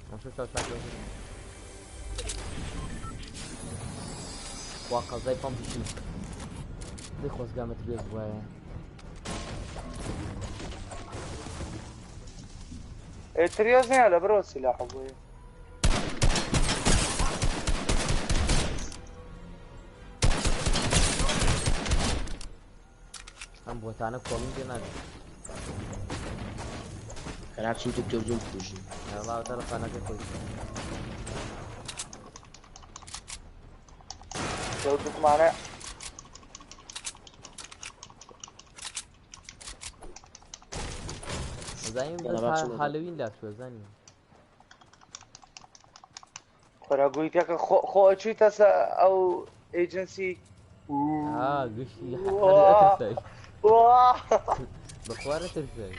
[SPEAKER 1] ئەم شەو شەو شارکیەکەی وا قەزای پەمپی چی دەی خۆزگامەت بێز وایە
[SPEAKER 9] تریۆز نییە لە برۆ سیلاح بووی
[SPEAKER 1] ئەم بۆتانە کۆڵم پێ نادەن.
[SPEAKER 10] خەراب چین دکتۆر زوم بکوژین.
[SPEAKER 1] وەڵا تا لە خانەکەی خۆی.
[SPEAKER 9] لەو دوکمانە
[SPEAKER 1] زانیم
[SPEAKER 10] یاڵا
[SPEAKER 1] بەس
[SPEAKER 10] با بچمە
[SPEAKER 1] هالوین لا چوە زانیم.
[SPEAKER 9] خۆرا گویتەکە خۆ ئەچوویتە سە ئەو ئێجنسی.
[SPEAKER 1] ها گشتی هەر ئەترسای. بەخوا ئەترسای.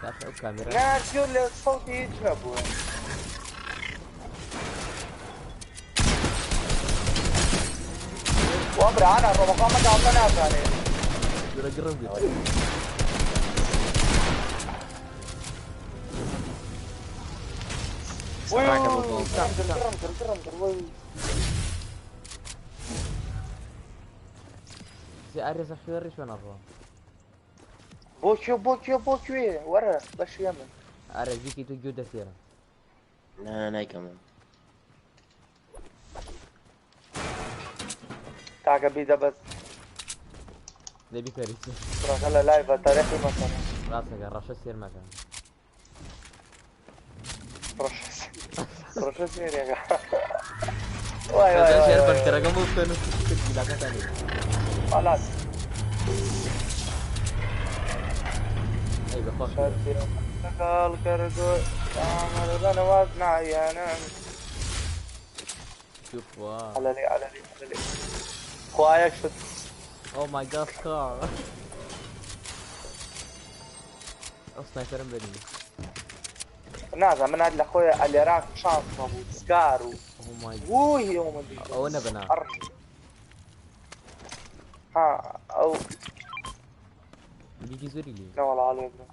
[SPEAKER 1] داخل ئەو کامێرا.
[SPEAKER 9] نا چۆ لە سەوتی هیچ نەبووە. وا برا ئانا ڕۆبەکە مە گاڵتە نازانێ.
[SPEAKER 1] گرە گڕم گرت.
[SPEAKER 9] وی
[SPEAKER 10] ڕاکە بۆ بۆ.
[SPEAKER 9] گڕم کرد گڕم کرد گڕم کرد وی.
[SPEAKER 1] سێ ئارێزە خوێڕی چۆن ئەڕوا.
[SPEAKER 9] بۆ کوێ بۆ کوێ بۆ کوێ وەرە بەشی ئەمن.
[SPEAKER 1] ئارێز بیکەی تۆ گوێ دەسێرم.
[SPEAKER 10] نا نایکەمەوە.
[SPEAKER 9] کاکە بیدە بەس.
[SPEAKER 1] دەبی کەری.
[SPEAKER 9] کوڕەکە لە لای بە تەرەقی مەکەن.
[SPEAKER 1] ڕاستەکە ڕەشە سێر مەکە.
[SPEAKER 9] ڕەشە سێرێکە. وای وای وای
[SPEAKER 1] شێر
[SPEAKER 9] وای.
[SPEAKER 1] بەنکەرەکەم بۆ بکەن و گیلاکەتان لێ.
[SPEAKER 9] خلاص.
[SPEAKER 1] ئەی بەخوا
[SPEAKER 9] لەگەڵ کردو ئامربەنەوە نایەنم.
[SPEAKER 1] توخوا.
[SPEAKER 9] على لي على لي على لي. خوایە شت.
[SPEAKER 1] Oh my god, car. ئەو سنایپەرم بەنی.
[SPEAKER 9] نازانم من هەر لە خۆی ئەلێراق شانس هەبوو سکار و
[SPEAKER 1] Oh my god.
[SPEAKER 9] وی ئەو من
[SPEAKER 1] ئەوە نەبەنا.
[SPEAKER 9] ها ئەو
[SPEAKER 1] بیکی زۆری لێ.
[SPEAKER 9] نەوەڵا لێ بڕۆ.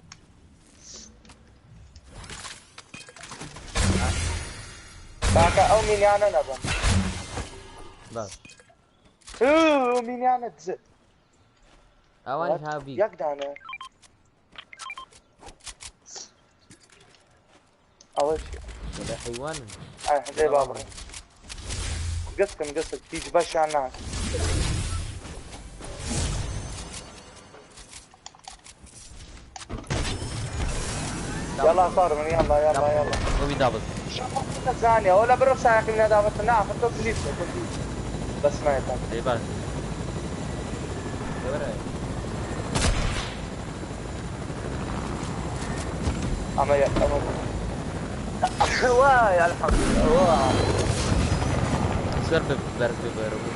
[SPEAKER 9] کاکە ئەو مینیانە نەبن.
[SPEAKER 1] باش.
[SPEAKER 9] ئەو مینیانە دزت.
[SPEAKER 1] ئەوانیش ها بیک.
[SPEAKER 9] یەک دانە. ئەوە چییە؟
[SPEAKER 1] وەڵا حەیوانن.
[SPEAKER 9] ئای دەی با بڕۆ. گسکن گسک هیچ بەشیان ناکەن. يلا صار من يلا يلا يلا.
[SPEAKER 1] ئەوی دابز.
[SPEAKER 9] ثانية ولا بروح سايق من هذا بس نا خطوة بليز بس ما يتم.
[SPEAKER 1] دەی باش. دەوەرە.
[SPEAKER 9] أما يا أما واي الحمد لله واي.
[SPEAKER 1] زۆر بەرز ببەرە بوو.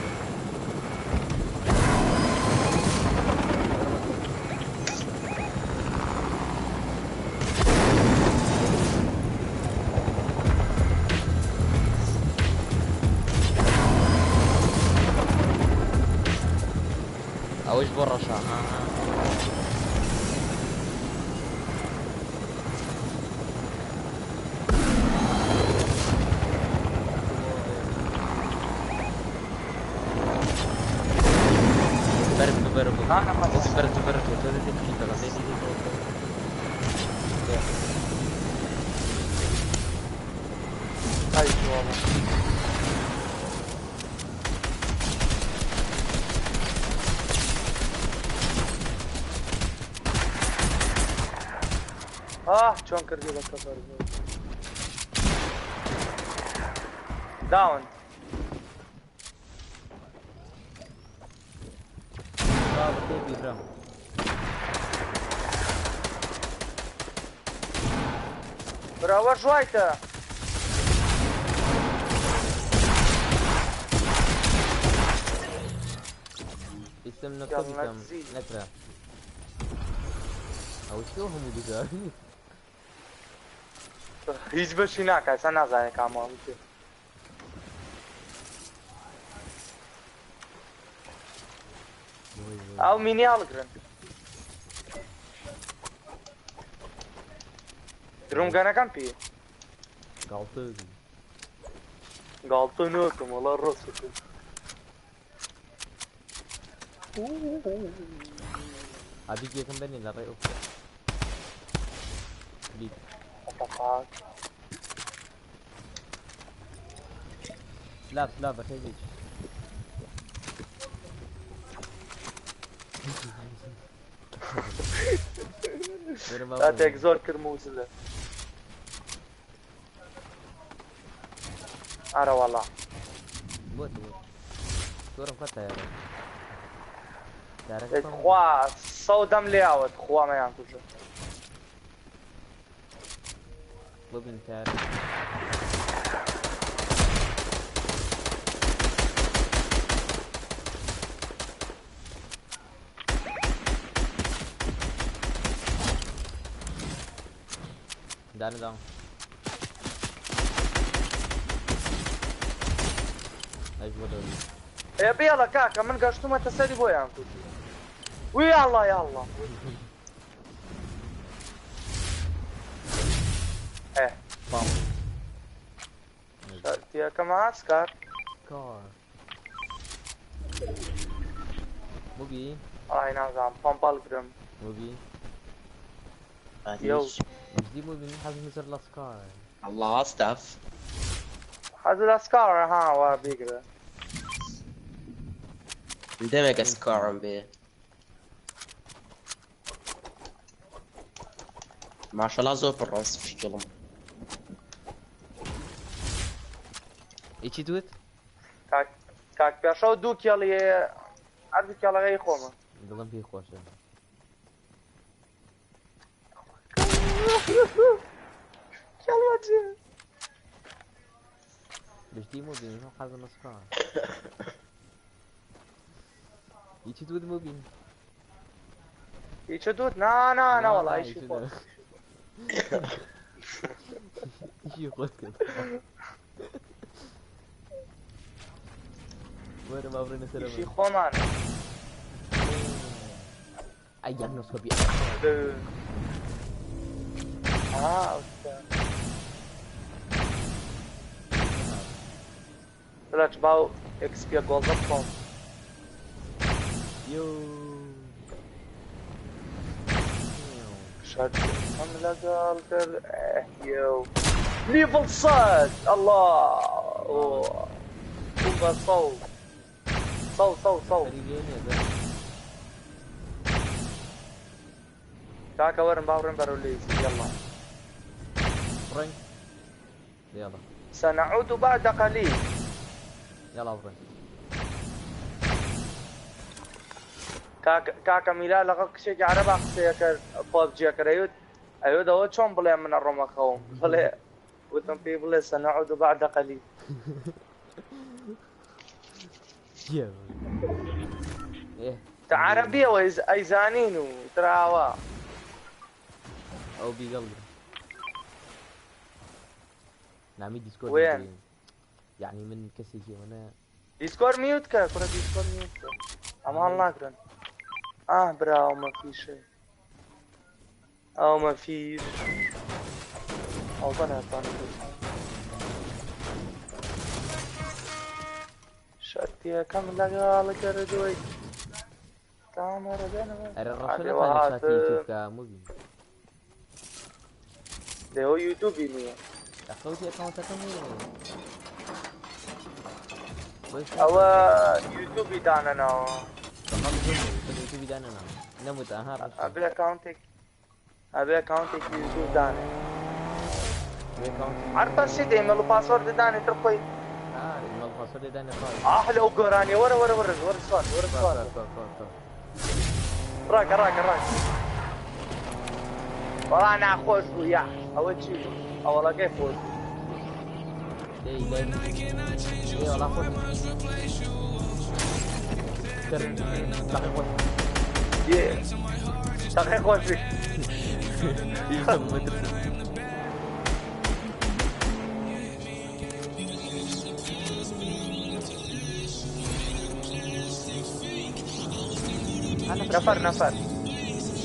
[SPEAKER 1] ئەوەش بۆ ڕەشا. بەرز ببەرە بوو. بۆ بەرز ببەرە تۆ تۆ دەبێت چی دەڵێ دەی دەی دەی.
[SPEAKER 9] هاي والله. آه شلون كردي لك داون.
[SPEAKER 1] با بەخێر بیرم.
[SPEAKER 9] براوە ژوایتە.
[SPEAKER 1] ئیستم نەکە بیکەم نەکرا. ئەو چۆ هەموو دوجار.
[SPEAKER 9] هیچ بەشی ناکات ئێستا نازانێ کامەوە بچێ. ئەو مینی هەڵگرن. درۆمگەنەکەم پێ.
[SPEAKER 1] گاڵتە
[SPEAKER 9] گاڵتە ناکەم وەڵا ڕاستەکەم.
[SPEAKER 1] ئابیکێکم بەنێ لە ڕێ ئەو بیک.
[SPEAKER 9] What the fuck?
[SPEAKER 1] سلاف سلاف بەخێر بیت.
[SPEAKER 9] کاتێک زۆر کرم و زلە. ئارە وەڵا.
[SPEAKER 1] بۆ تۆ تۆرم قەت تایارە.
[SPEAKER 9] خوا سەودەم لێیاوە خوا مەیان کوژە.
[SPEAKER 1] بۆ بین تایارە. دانە داوم. ئەش بۆ دەوری.
[SPEAKER 9] ئێ بێڵە کاکە من گەشتومەتە سەری بۆیان کوژی. وی یاڵڵا یاڵڵا. ئێ
[SPEAKER 1] پام.
[SPEAKER 9] شەرتیەکەم ئاسکار.
[SPEAKER 1] کار. موبی.
[SPEAKER 9] ئای نازانم پەمپەڵ گرم.
[SPEAKER 1] موبی.
[SPEAKER 9] يو.
[SPEAKER 1] مجدي موبي من حزم زر لاسكار.
[SPEAKER 10] الله ستاف
[SPEAKER 9] حەزل ئەسکار ها وا بیگرە.
[SPEAKER 10] دەمێکە سکارم بێ ماشەڵا زۆر پڕ شکڵم
[SPEAKER 1] ئیچی دوت؟
[SPEAKER 9] کاک کاک پێشەوە دوو کێڵی هەردوو کێڵەکەی خۆمە.
[SPEAKER 1] دڵم پێی خۆشە.
[SPEAKER 9] کێڵوە چیە؟
[SPEAKER 1] مجدي موبي من حزم لاسكار. ئیچی دوت موبی؟
[SPEAKER 9] هیچ دوت نا نا نا وەڵا
[SPEAKER 1] نا،
[SPEAKER 9] ئیشی
[SPEAKER 1] ئیچی
[SPEAKER 9] خۆم.
[SPEAKER 1] دوت. ئیشی خۆت کرد. وەرە با بڕۆینە سەرەوە.
[SPEAKER 9] ئیشی خۆمانە.
[SPEAKER 1] ئەی یەک نسخە بی.
[SPEAKER 9] ها ئەوستا. بڵێ باو ئێکسپیە گۆڵدە بخۆم.
[SPEAKER 1] یو.
[SPEAKER 9] شەرتم لەگەڵ کرد یو. لیڤڵ سەد ئەڵڵا. ئۆ. بووم بە سەو. سەو سەو سەو.
[SPEAKER 1] فەری لێ نییە دە.
[SPEAKER 9] کاکە وەرن با بڕۆین بەرەو لێزی یەڵا.
[SPEAKER 1] بڕۆین. يلا.
[SPEAKER 9] سنعود بعد قليل.
[SPEAKER 1] يلا بڕۆین.
[SPEAKER 9] کاک کاکە میلا لەگەڵ کچێکی عەرەبا قسەیە کرد پەبجیە کرد ئەیوت ئەیوت ئەوە چۆن بڵێ من ئەڕۆمە خەوم بڵێ وتم پێی بڵێ سنعود بعد قليل.
[SPEAKER 1] چییە؟ ئێ
[SPEAKER 9] تە عەرەبیەوە ئەیزانین و تراوە.
[SPEAKER 1] ئەو بیگەڵ نامی دیسکۆرد
[SPEAKER 9] وين؟
[SPEAKER 1] يعني من کەسێکی ئەوەنە
[SPEAKER 9] دیسکۆر میوت کە کوڕە دیسکۆر میوت کە ئەمە هەڵناگرن. ئاه برا ئەو ما في شيء ئەو ما فيش ئەو بەناتان شەرتیەکەم لەگەڵ کردووی تامەرە بێنەوە.
[SPEAKER 1] ئەرە ڕەشە
[SPEAKER 9] ئەبێ
[SPEAKER 1] نەتوانێت چاتی
[SPEAKER 9] وەهاتم.
[SPEAKER 1] یوتیوب کە موبی.
[SPEAKER 9] لێەوە یوتیوبی نییە.
[SPEAKER 1] ئەخەوتی ئەکاونتەکەم نییە.
[SPEAKER 9] ئەوە یوتیوبی دانەناوە.
[SPEAKER 1] بەڵام زۆر بوو، یوتیوبی دانەناوە. نەموت ئەها ڕەشە.
[SPEAKER 9] ئەبێ ئەکاونتێک ئەبێ ئەکاونتێکی یوتیوب دانێ.
[SPEAKER 1] بێ ئەکاونتی
[SPEAKER 9] هەر بەسیت ئیمەڵ و پاسۆرد دانێ تر خۆی.
[SPEAKER 1] ئا ئیمەڵ پاسۆرد دانێ خاڵ.
[SPEAKER 9] ئاه لەو گۆرانیە وەرە وەرە وەرە وەرە سوار وەرە
[SPEAKER 1] کوا
[SPEAKER 9] سوار.
[SPEAKER 1] کوا کوا کوا کوا.
[SPEAKER 9] ڕاکە ڕاکە ڕاکە. وەڵا ناخۆش بوو یا ئەوە چی بوو؟ ئەوەڵەکەی خۆش بوو.
[SPEAKER 1] دەی دەی دەی وەڵا خۆش. تر تەقی خۆش.
[SPEAKER 9] یێ تەقی خۆش بی.
[SPEAKER 1] مترسم.
[SPEAKER 9] نەفەر نەفەر.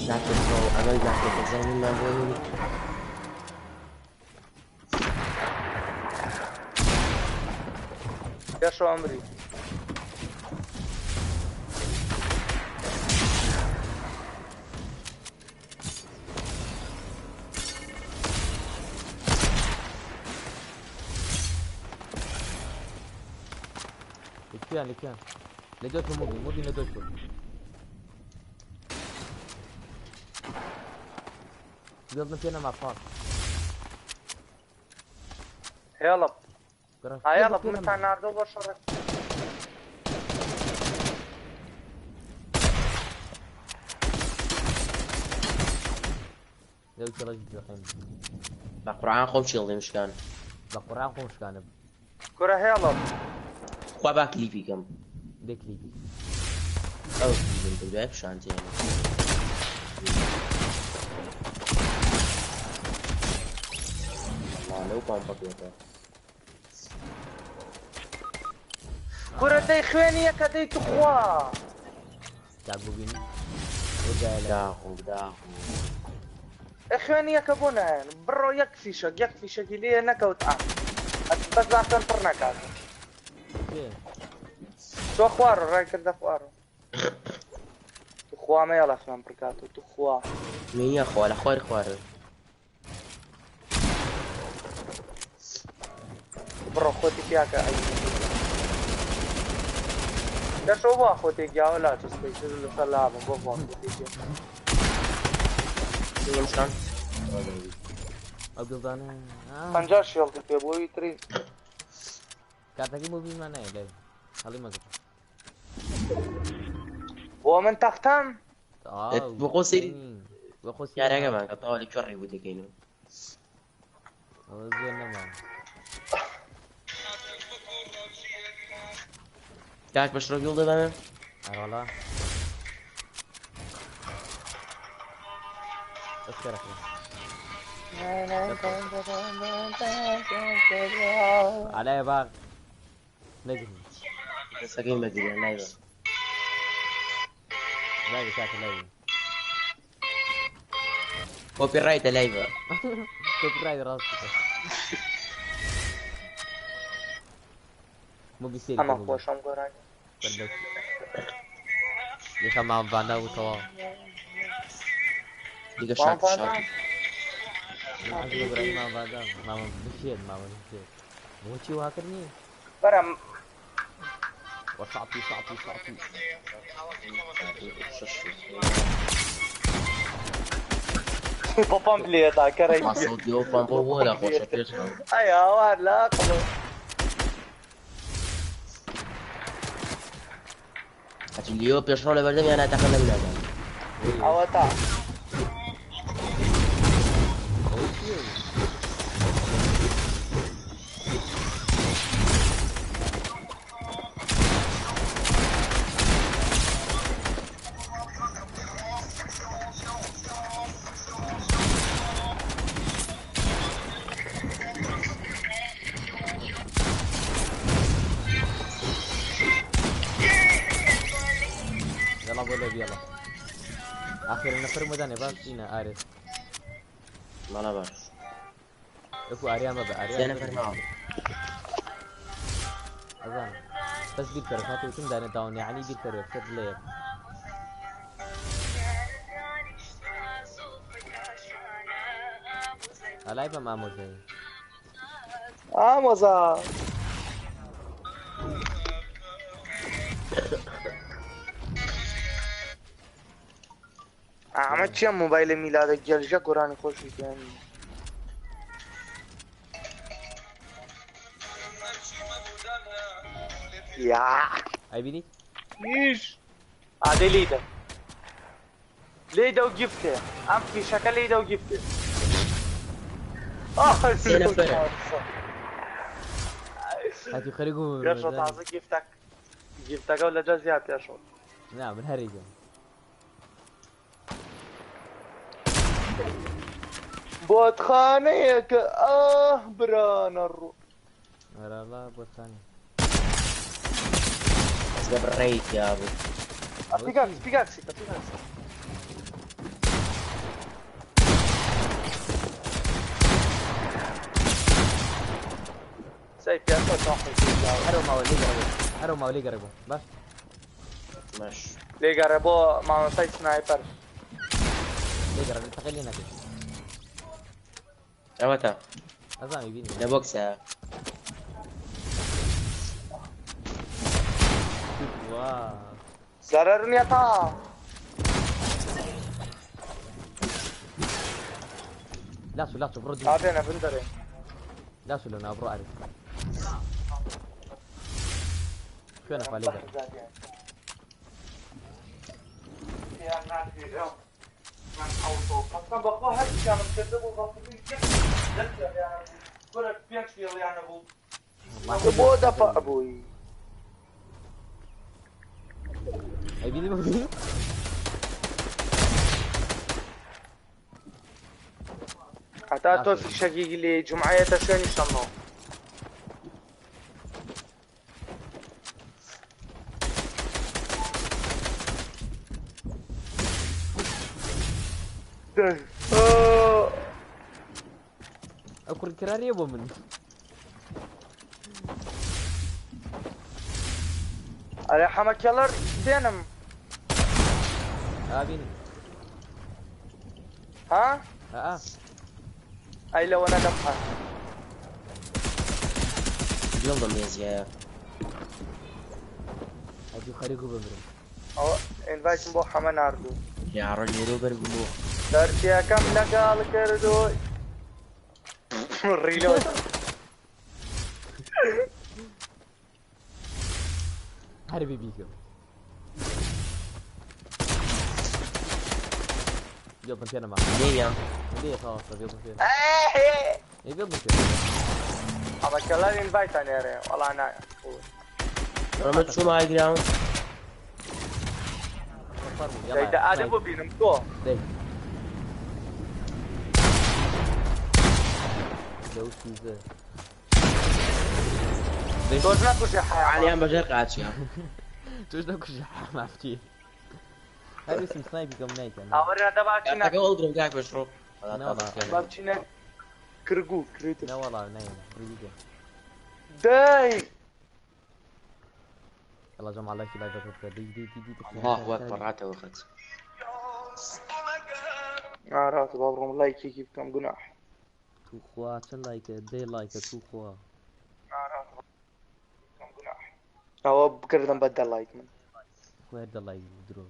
[SPEAKER 10] ناکرێت ئەمە ناکرێت زەنگمان بۆ هێنی.
[SPEAKER 9] پێشەوە ئەمری.
[SPEAKER 1] لەکوێیان لەکوێیان؟ لە دۆت موبی موبی لە دۆت بوو. بێڵدم پێ نەما پاک.
[SPEAKER 9] هێڵب.
[SPEAKER 1] گەڕە
[SPEAKER 9] هێڵب
[SPEAKER 1] پێ
[SPEAKER 9] منتان
[SPEAKER 1] نەما.
[SPEAKER 9] ناردۆ بۆ شەڕ.
[SPEAKER 1] لەو کێڵەش بخەین.
[SPEAKER 10] بە قورعان خۆم چێڵیم شکان.
[SPEAKER 1] بە قورعان خۆم شکانم.
[SPEAKER 9] کورە هێڵب.
[SPEAKER 10] خوا با کلیپی کەم.
[SPEAKER 1] دە کلیپی.
[SPEAKER 10] ئەو کلیپم کرد دوای پیشان تێنە. والله لەو پامپە پێتە.
[SPEAKER 9] کورە دەی خوێنی یەکە دەی توخوا.
[SPEAKER 1] کاک ببینی. وردایە لە
[SPEAKER 10] داخۆ داخۆ.
[SPEAKER 9] خوێنی یەکە بۆ نایەن. بڕۆ یەک فیشەک یەک فیشەکی لێ نەکەوت ئا. بەس با خوێن پڕ نەکات.
[SPEAKER 1] کێ؟
[SPEAKER 9] تۆ خوارۆ ڕای کردە خوارۆ. توخوا مەیەڵە خوێن پڕکات و توخوا.
[SPEAKER 10] نییە خوا لە خواری خوارە.
[SPEAKER 9] بڕۆ خۆتی پیاکە ئەی. دەشەوە بۆ خۆتێک گیاوە لا چستەی لەسەر لابم بۆ خوا خۆتێک گیا.
[SPEAKER 10] چێڵم شکان.
[SPEAKER 1] ئەو گڵدانە.
[SPEAKER 9] 50 شێڵتی پێ بۆ ئەوی تری.
[SPEAKER 1] کارتەکەی بۆ بیرمان نایە لای. هەڵی مەگرە.
[SPEAKER 9] بۆ من تەختەم؟
[SPEAKER 10] بۆ خۆ سەیری
[SPEAKER 1] بۆ خۆ سەیری
[SPEAKER 10] یارەکەمان کە تەواو لە کوێ ڕێبوو دەکەینەوە.
[SPEAKER 1] ئەوە زۆر نەما.
[SPEAKER 10] کاک بە شڕۆ گوڵ دەبەنە؟
[SPEAKER 1] ئەرەڵا. بەس خێرەکەی. عەلایە باغ نەگری.
[SPEAKER 10] دەستەکەی مەگریان لای بە.
[SPEAKER 1] لای کاکە لای.
[SPEAKER 10] کۆپی ڕایتە لای بە.
[SPEAKER 1] کۆپی ڕایت ڕاست. مۆبی سەیری
[SPEAKER 9] ئەمە
[SPEAKER 1] کە
[SPEAKER 9] خۆشم گۆرانی.
[SPEAKER 1] بەردەست. یەکە مام ڤاندا و تەواو.
[SPEAKER 10] دیگە
[SPEAKER 9] مام
[SPEAKER 10] شات شات.
[SPEAKER 9] ڤاندا؟
[SPEAKER 1] حەزی گۆرانی مام ڤاندا مامە بشێت مامە بشێت. بۆچی وا کردنی؟
[SPEAKER 9] بەرە
[SPEAKER 1] وەشعتی شعتی شعتی.
[SPEAKER 9] بۆ پەمپ لێدا کەرەی.
[SPEAKER 10] صوتی ئەو پامپە بۆ لە خۆشە پێش
[SPEAKER 9] ئەی هاوار لە عەقڵ.
[SPEAKER 10] هەچی لیۆ پێشڕەو لە بەردەم یان تەقە لەم نادەم.
[SPEAKER 9] ئەوە تا.
[SPEAKER 1] ئەوە چییە؟ يلا بۆ لەبی يلا. آخر نەفەر مدانێ باش چینە ئارێت.
[SPEAKER 10] ماڵا باش.
[SPEAKER 1] وەکو ئاریان بەبە
[SPEAKER 10] سێ
[SPEAKER 1] ئاریان
[SPEAKER 10] نەفەر ماوە.
[SPEAKER 1] ئەزانم. بەس بیرکەرە کاتێ وتم دانێ داون یعنی بیرکەرە یەکسەر لە یەک. ئەلای بە مامۆزایی.
[SPEAKER 9] ئامۆزا. ئەمە چییە مۆبایلە میلادە گێلژە گۆرانی خۆشی گیانی. یا.
[SPEAKER 1] ئەیبینیت؟
[SPEAKER 9] نیش. ئادەی لێیدە. لێیدە و گیفتێ. ئەم فیشەکە لێیدە و گیفتێ. ئاه
[SPEAKER 10] سێ نەفەرە.
[SPEAKER 1] هاتی خەریک بووم
[SPEAKER 9] پێشەوە تازە گیفتەک گیفتەکە و لە دەست زیاد پێشەوە.
[SPEAKER 1] نا من هەرێکم.
[SPEAKER 9] بۆتخانەیەکە ئاه برانە ڕوو.
[SPEAKER 1] ئەرەڵا بۆتخانە.
[SPEAKER 10] ئەسگە بڕەیت یا بوو.
[SPEAKER 9] پیکاکس پیکاکسی پیکاکسی. سەی پێشەوە چۆن خۆشی گیاوە.
[SPEAKER 1] هەرەو ماوە لێگەڕێ هەرەو ماوە لێگەڕێ بۆ باش.
[SPEAKER 10] باش.
[SPEAKER 9] لێگەڕێ بۆ مامۆستای سنایپەر.
[SPEAKER 1] لێگەڕێ تەقەی لێ نەکەی.
[SPEAKER 10] ئەوە تا.
[SPEAKER 1] ئەزانم بینی.
[SPEAKER 10] لە بۆکسە.
[SPEAKER 1] وا.
[SPEAKER 9] زەرەر نییە تا.
[SPEAKER 1] لا شو لا شو برو
[SPEAKER 9] ئابێنە بن دەرێ
[SPEAKER 1] لا شو لو نابرو عارف شوێنە خوا لێ دەڕێ.
[SPEAKER 9] بۆ دەفع بووی
[SPEAKER 1] ئەی بینی ببینی
[SPEAKER 9] هەتا تۆ فیشەکی لێ جمعەیەتە شوێنی شەمەوە
[SPEAKER 1] ئەو کوڕی کراریە بۆ من
[SPEAKER 9] ئەرێ حەمە کێڵەر دێنم
[SPEAKER 1] ئابینی
[SPEAKER 9] ها
[SPEAKER 1] ئا
[SPEAKER 9] ئەی لەوە نەدەم
[SPEAKER 10] گوێم بە مێزیایە
[SPEAKER 1] ئەجی خەریک و بمرم
[SPEAKER 9] ئەوە ئینڤایتم بۆ حەمە ناردوو
[SPEAKER 10] یا ڕۆژێرۆ بەرگم بۆ
[SPEAKER 9] دەرچیەکەم لەگەڵ کردو ڕیلۆد
[SPEAKER 1] هەر بی بیکەم بيض فينا معه
[SPEAKER 10] لێیان
[SPEAKER 1] ليه خلاص بيض فينا اي بيض فينا
[SPEAKER 9] حەمە کێڵەر ئینڤایتان ێرێ وەڵا نایە
[SPEAKER 10] ڕەمە چوومە ئایگراون
[SPEAKER 9] دەی ئادە بۆ بینم تۆ
[SPEAKER 1] دەی لەو سیزە
[SPEAKER 9] تۆش نەکوژێ حەیان
[SPEAKER 10] عالیان بەژێر قاچیە
[SPEAKER 1] تۆش نەکوژی حەمافتی هەر ویستم سنایپی کەم نایکەم
[SPEAKER 9] ئاوەرە دەبا چینە
[SPEAKER 10] کارتەکە هەڵگرم کاک پێشڕۆ
[SPEAKER 9] با بچینە کرگوو کرێتە
[SPEAKER 1] نەوەڵا نایم ڕیدیکە
[SPEAKER 9] دەی
[SPEAKER 1] يلا جمع لايك لايك بكرة دي دي دي دي
[SPEAKER 10] الله أكبر ڕاتەوە خەت
[SPEAKER 9] ئارات با بڕۆم لایکێکی بکەم گوناح
[SPEAKER 1] تو خوا چەند لایکە دەی لایکە تو خوا
[SPEAKER 9] ئەوە بکردم بە دە لایک من
[SPEAKER 1] خوا هەر دە لایک بوو درۆ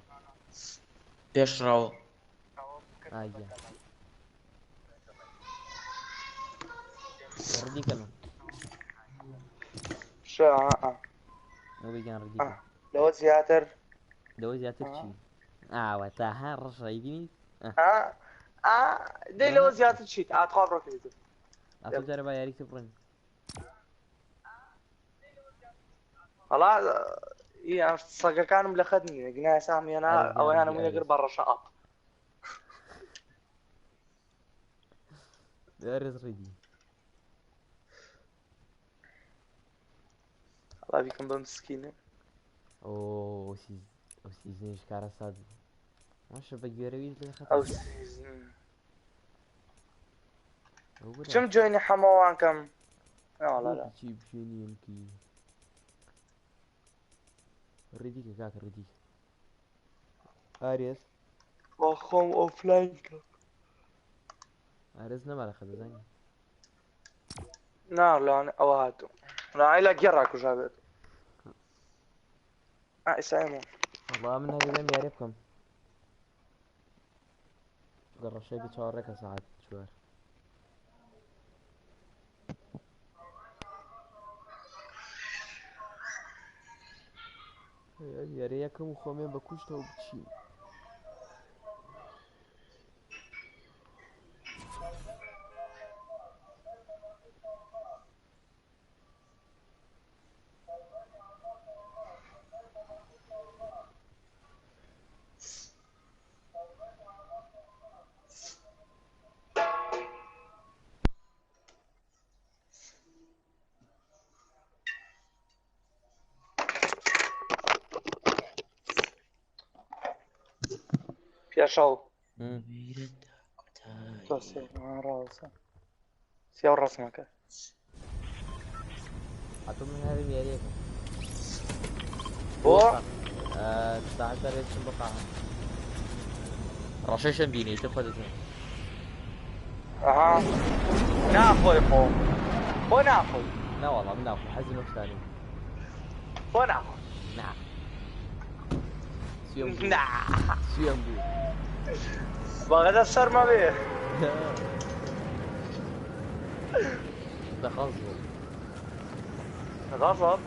[SPEAKER 10] پێشڕەوە
[SPEAKER 1] ئاگیا ڕدیکەن
[SPEAKER 9] شە ئا
[SPEAKER 1] ئەو بگیان ڕدیکە
[SPEAKER 9] لەوە زیاتر
[SPEAKER 1] لەوە زیاتر چی ئاوە تا ها ڕەش ڕێبینیت
[SPEAKER 9] ئا ئا دەی لەوە زیاتر چیت ئاتخوا ڕۆکەیت
[SPEAKER 1] ئەتۆ جارە با یاریکە بڕین
[SPEAKER 9] وەڵا یان سەگەکانم لە خەت نییە گنا سام یانا ئەوەیانم لەگەر بە ڕەشە ئەپ
[SPEAKER 1] دارێز ڕێدی
[SPEAKER 9] وەڵا بیکەم بەم سکینە
[SPEAKER 1] ئۆ ئەو سیزنیش کارەسات بوو ماشە بە گوێرەویش لە خەت
[SPEAKER 9] ئەو سیزن چم جوێنی حەمەوان کەم نەوەڵا لا
[SPEAKER 1] چی بشێنیم کی ڕێدیکە کاکە ڕێدیکە ئارێز
[SPEAKER 9] بۆ خۆم ئۆفلاین کەم
[SPEAKER 1] ئارێز نەما لە خەت دەزانی
[SPEAKER 9] نا لەوانە ئەوە هاتوو لەوانەیە لە گێڕا کوژا بێت ئا ئێستا ئێمە
[SPEAKER 1] وەڵا من هەر دەم یاری بکەم گەڕەشەی بە چاوەڕێکە سەعات 4. یاریە یەکەم و خۆمێ بە کوشتەوە بچین.
[SPEAKER 9] پێشەو تۆ سێ ڕاوسە سێ و ڕەسمەکە
[SPEAKER 1] ئەتۆ من هەرم یاریەکەم
[SPEAKER 9] بۆ
[SPEAKER 1] ساعت دارێت چم بقا ڕەشەشم بینی تر خۆ دەزانم
[SPEAKER 9] ئەها ناخۆی خۆ بۆ ناخۆی
[SPEAKER 1] نەوەڵا من ناخۆ حەزی نۆشتانی
[SPEAKER 9] بۆ ناخۆی
[SPEAKER 1] نا سوێم بوو
[SPEAKER 9] نا
[SPEAKER 1] سوێم بوو
[SPEAKER 9] بەغەدە سەرمە بێ
[SPEAKER 1] دەخەڵ بوو.
[SPEAKER 9] غەزەب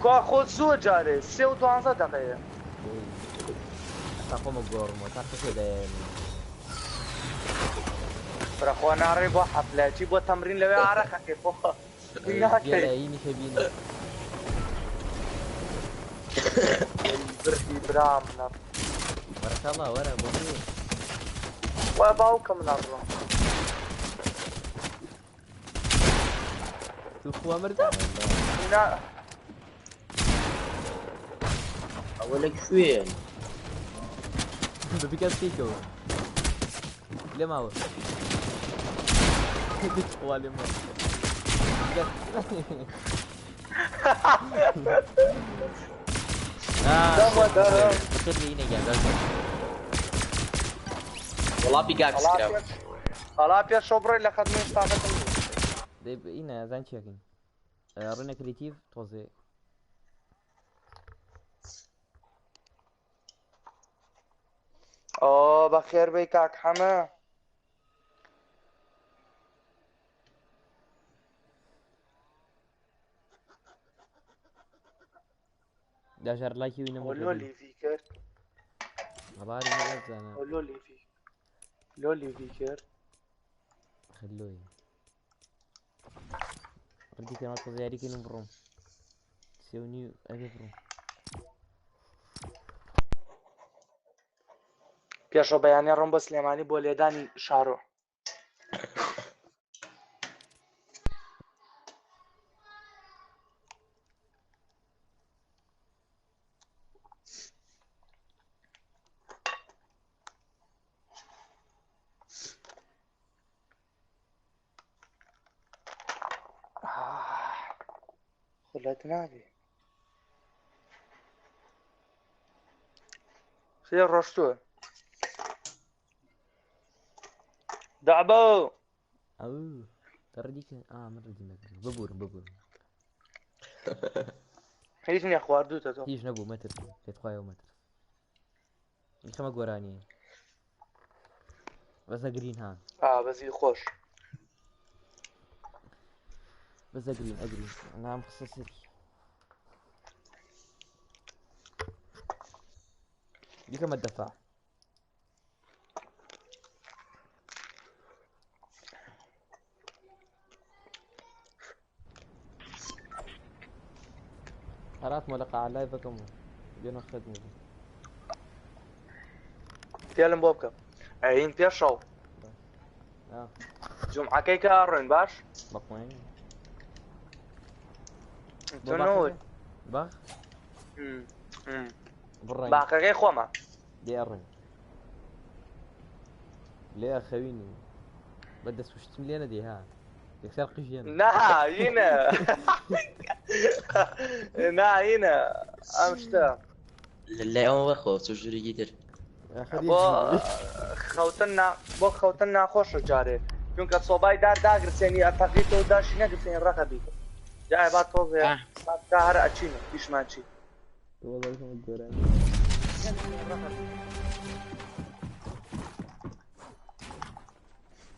[SPEAKER 9] کوا خۆ زووە جارێ 3:12 دقەیە.
[SPEAKER 1] تا خۆمە گۆڕمەوە تا قسە دایێنم.
[SPEAKER 9] برا خۆ ناڕێ بۆ حەفلە چی بۆ تەمرین لەوێ عارەقەکەی خۆ ناکەی.
[SPEAKER 1] گەلایینی کە بینی.
[SPEAKER 9] برخی برام نەڕ.
[SPEAKER 1] وەرەکەڵا وەرە بۆ کوێ؟
[SPEAKER 9] وە باوکم نەڕۆ.
[SPEAKER 1] تو خوا مردم.
[SPEAKER 9] نا
[SPEAKER 10] ئەوە لە کوێ؟
[SPEAKER 1] بە بیکەس پێکەوە. لێ ماوە. خوا لێ ماوە.
[SPEAKER 9] دەمە دەرم.
[SPEAKER 1] بخێر لێینە گیان دەست.
[SPEAKER 10] وەڵا پیکاکس کراوە.
[SPEAKER 9] وەڵا پێش شەو بڕۆی لە خەتمی تاقەتم نییە.
[SPEAKER 1] دەی ئینە زان چیەکەین؟ ڕێنە کریتیڤ تۆزێ.
[SPEAKER 9] ئۆ بەخێر بێی کاک حەمە.
[SPEAKER 1] داژار لایکی وینە
[SPEAKER 9] ئەوە لۆ لیڤی کرد.
[SPEAKER 1] هەڵاری نەزانە.
[SPEAKER 9] ئەوە لۆ لیڤی لۆ لیڤی کرد.
[SPEAKER 1] خلوی. ڕدی کەمە تۆزێ یاریکەین و بڕۆم. 3:30 ئەبێ بڕۆم.
[SPEAKER 9] پێشەوە بەیانی ڕۆم بۆ سلێمانی بۆ لێدانی شارۆ. خولەت نابێ. خێ ڕۆشتووە. دەعبۆ.
[SPEAKER 1] ئەو ڕدی کە ئا من ڕدی نەکردم. ببورم ببورم.
[SPEAKER 9] هیچ نییە خواردووتە تۆ.
[SPEAKER 1] هیچ نەبوو مەترس پێت خوایەوە مەترس. خەمە گۆرانیە. بەسە گرین ها.
[SPEAKER 9] ئا بەزی خۆش.
[SPEAKER 1] بەسە گرین ئەگرین. نام خسە سەری. دیکەمە دەفاع. قرات ملقا على لايفكم بينو خدمة.
[SPEAKER 9] پێلم بۆ بکە. ئەین پێشەو. جومعەکەی کە ئەڕۆین باش؟
[SPEAKER 1] بەخۆین.
[SPEAKER 9] تۆ نەوت.
[SPEAKER 1] باخ؟ بڕۆین.
[SPEAKER 9] باخەکەی خۆمە.
[SPEAKER 1] لێ ئەڕۆین. لێ ئەخەوین و بە دەست وشتم لێ نەدەی ها. یەکسەر قژێن.
[SPEAKER 9] نا هینە. نا هینە ئەم شتە.
[SPEAKER 10] لە لای ئەوە وەخۆ چۆ ژوورێکی تر.
[SPEAKER 9] بۆ خەوتن نا بۆ خەوتن ناخۆشە جارێ چونکە سۆبای دار داگرسێنی ئەتەقیتەوە داشی نەگرسێنی ڕەقە بیت. جای با تۆزێ تا هەر ئەچینە پیشمان چی.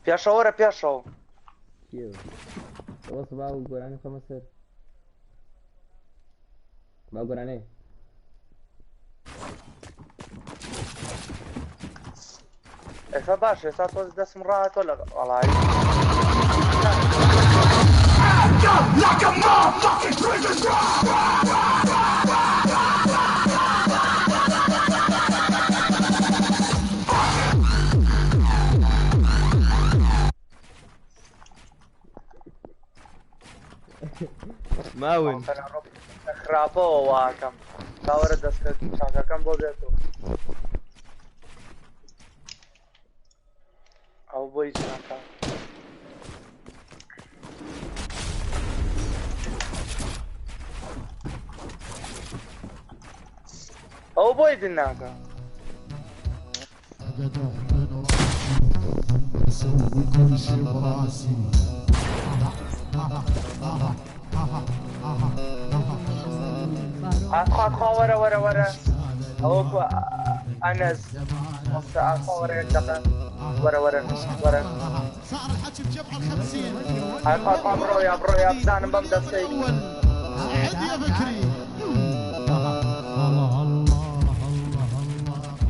[SPEAKER 9] پێشەوەرە پێشەوە.
[SPEAKER 1] ئەوە سبا و گۆرانی خەمە سەر. با گۆرانێ.
[SPEAKER 9] ئێستا باش ئێستا تۆز دەستم ڕاهاتۆ لە وەڵی.
[SPEAKER 2] Like a motherfucking prison
[SPEAKER 1] ماون.
[SPEAKER 9] خراپەوە واکەم. تاوەرە دەستکە چاکەکەم بۆ بێتەوە. ئەو بۆی چاکە. ئەو بۆی دناکە. خوا خوا وەرە وەرە وەرە. ئەوە ئەنەس وەستا ئاسا وەرە یەک دەقە وەرە وەرە وەرە
[SPEAKER 11] صار الحكي بجمع الخمسين.
[SPEAKER 9] هاي فاطمة بڕۆ یا بڕۆ یا بزانم بەم دەستەی
[SPEAKER 11] عد يا بكري.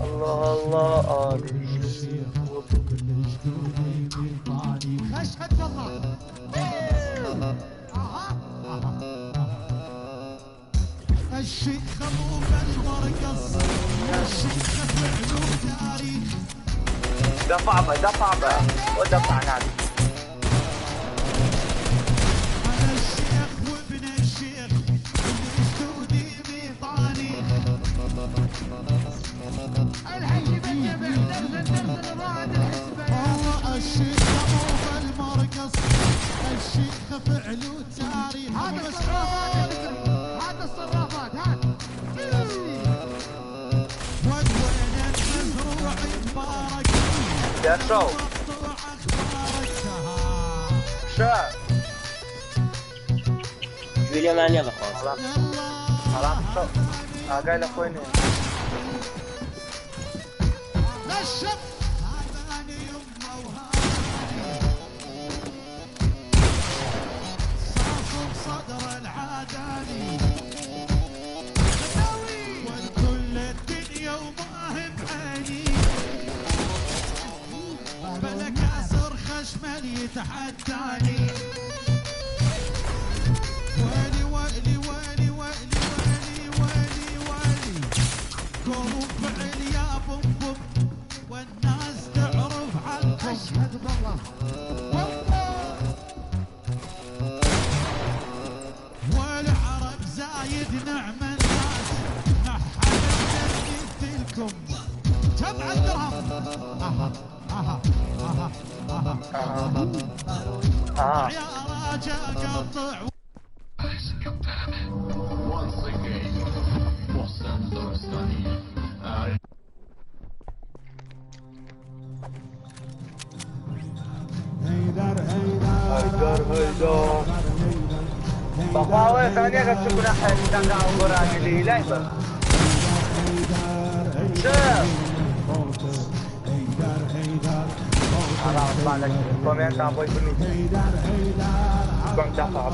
[SPEAKER 9] الله الله آلی
[SPEAKER 11] اشهد الله. الشيخ ابو المرقص، الشيخ فعل تاريخ.
[SPEAKER 9] دفع بە دفع بە ودفع نادی.
[SPEAKER 11] انا الشيخ وابن الشيخ جدودي ميطاني.
[SPEAKER 12] الحكي بالجمع درس درس ضاعت الحسبة.
[SPEAKER 11] والله الشيخ ابو المرقص، الشيخ فعل تاريخ.
[SPEAKER 12] هات الصرافات يا بكري، هات الصرافات هات.
[SPEAKER 11] وين المزروع مبارك.
[SPEAKER 9] يا شو
[SPEAKER 11] مقطوع اخبارك.
[SPEAKER 9] شو
[SPEAKER 10] گوێ لێمان نییە بەخوا.
[SPEAKER 9] بەڵام شو ئاگای لە خۆی نییە.
[SPEAKER 11] نشف هذاني يمه وهذاني صاصب صدر العاداني، والكل الدنيا وما هي بعيني، بلا كاسر خشم اللي يتحداني. ويلي ويلي ويلي ويلي ويلي ويلي ويلي قوم فعل يا بوم بوم والناس تعرف عنكم.
[SPEAKER 12] اشهد بالله.
[SPEAKER 11] والعرب زايد نعم الناس، ما حد يقتلكم. جمع الدرهم. اها اها اها اها
[SPEAKER 9] آه.
[SPEAKER 11] يا رجا قطع.
[SPEAKER 13] Once again, Mohsen Darstani.
[SPEAKER 9] هەیدەر هەیدەر بەخوا ئەوەیە ثانیەکە چ گوناحێک دەنگا ئەو گۆرانی لێی لای بە چ کۆمێنتان بۆی بنووسن بەم دەفع.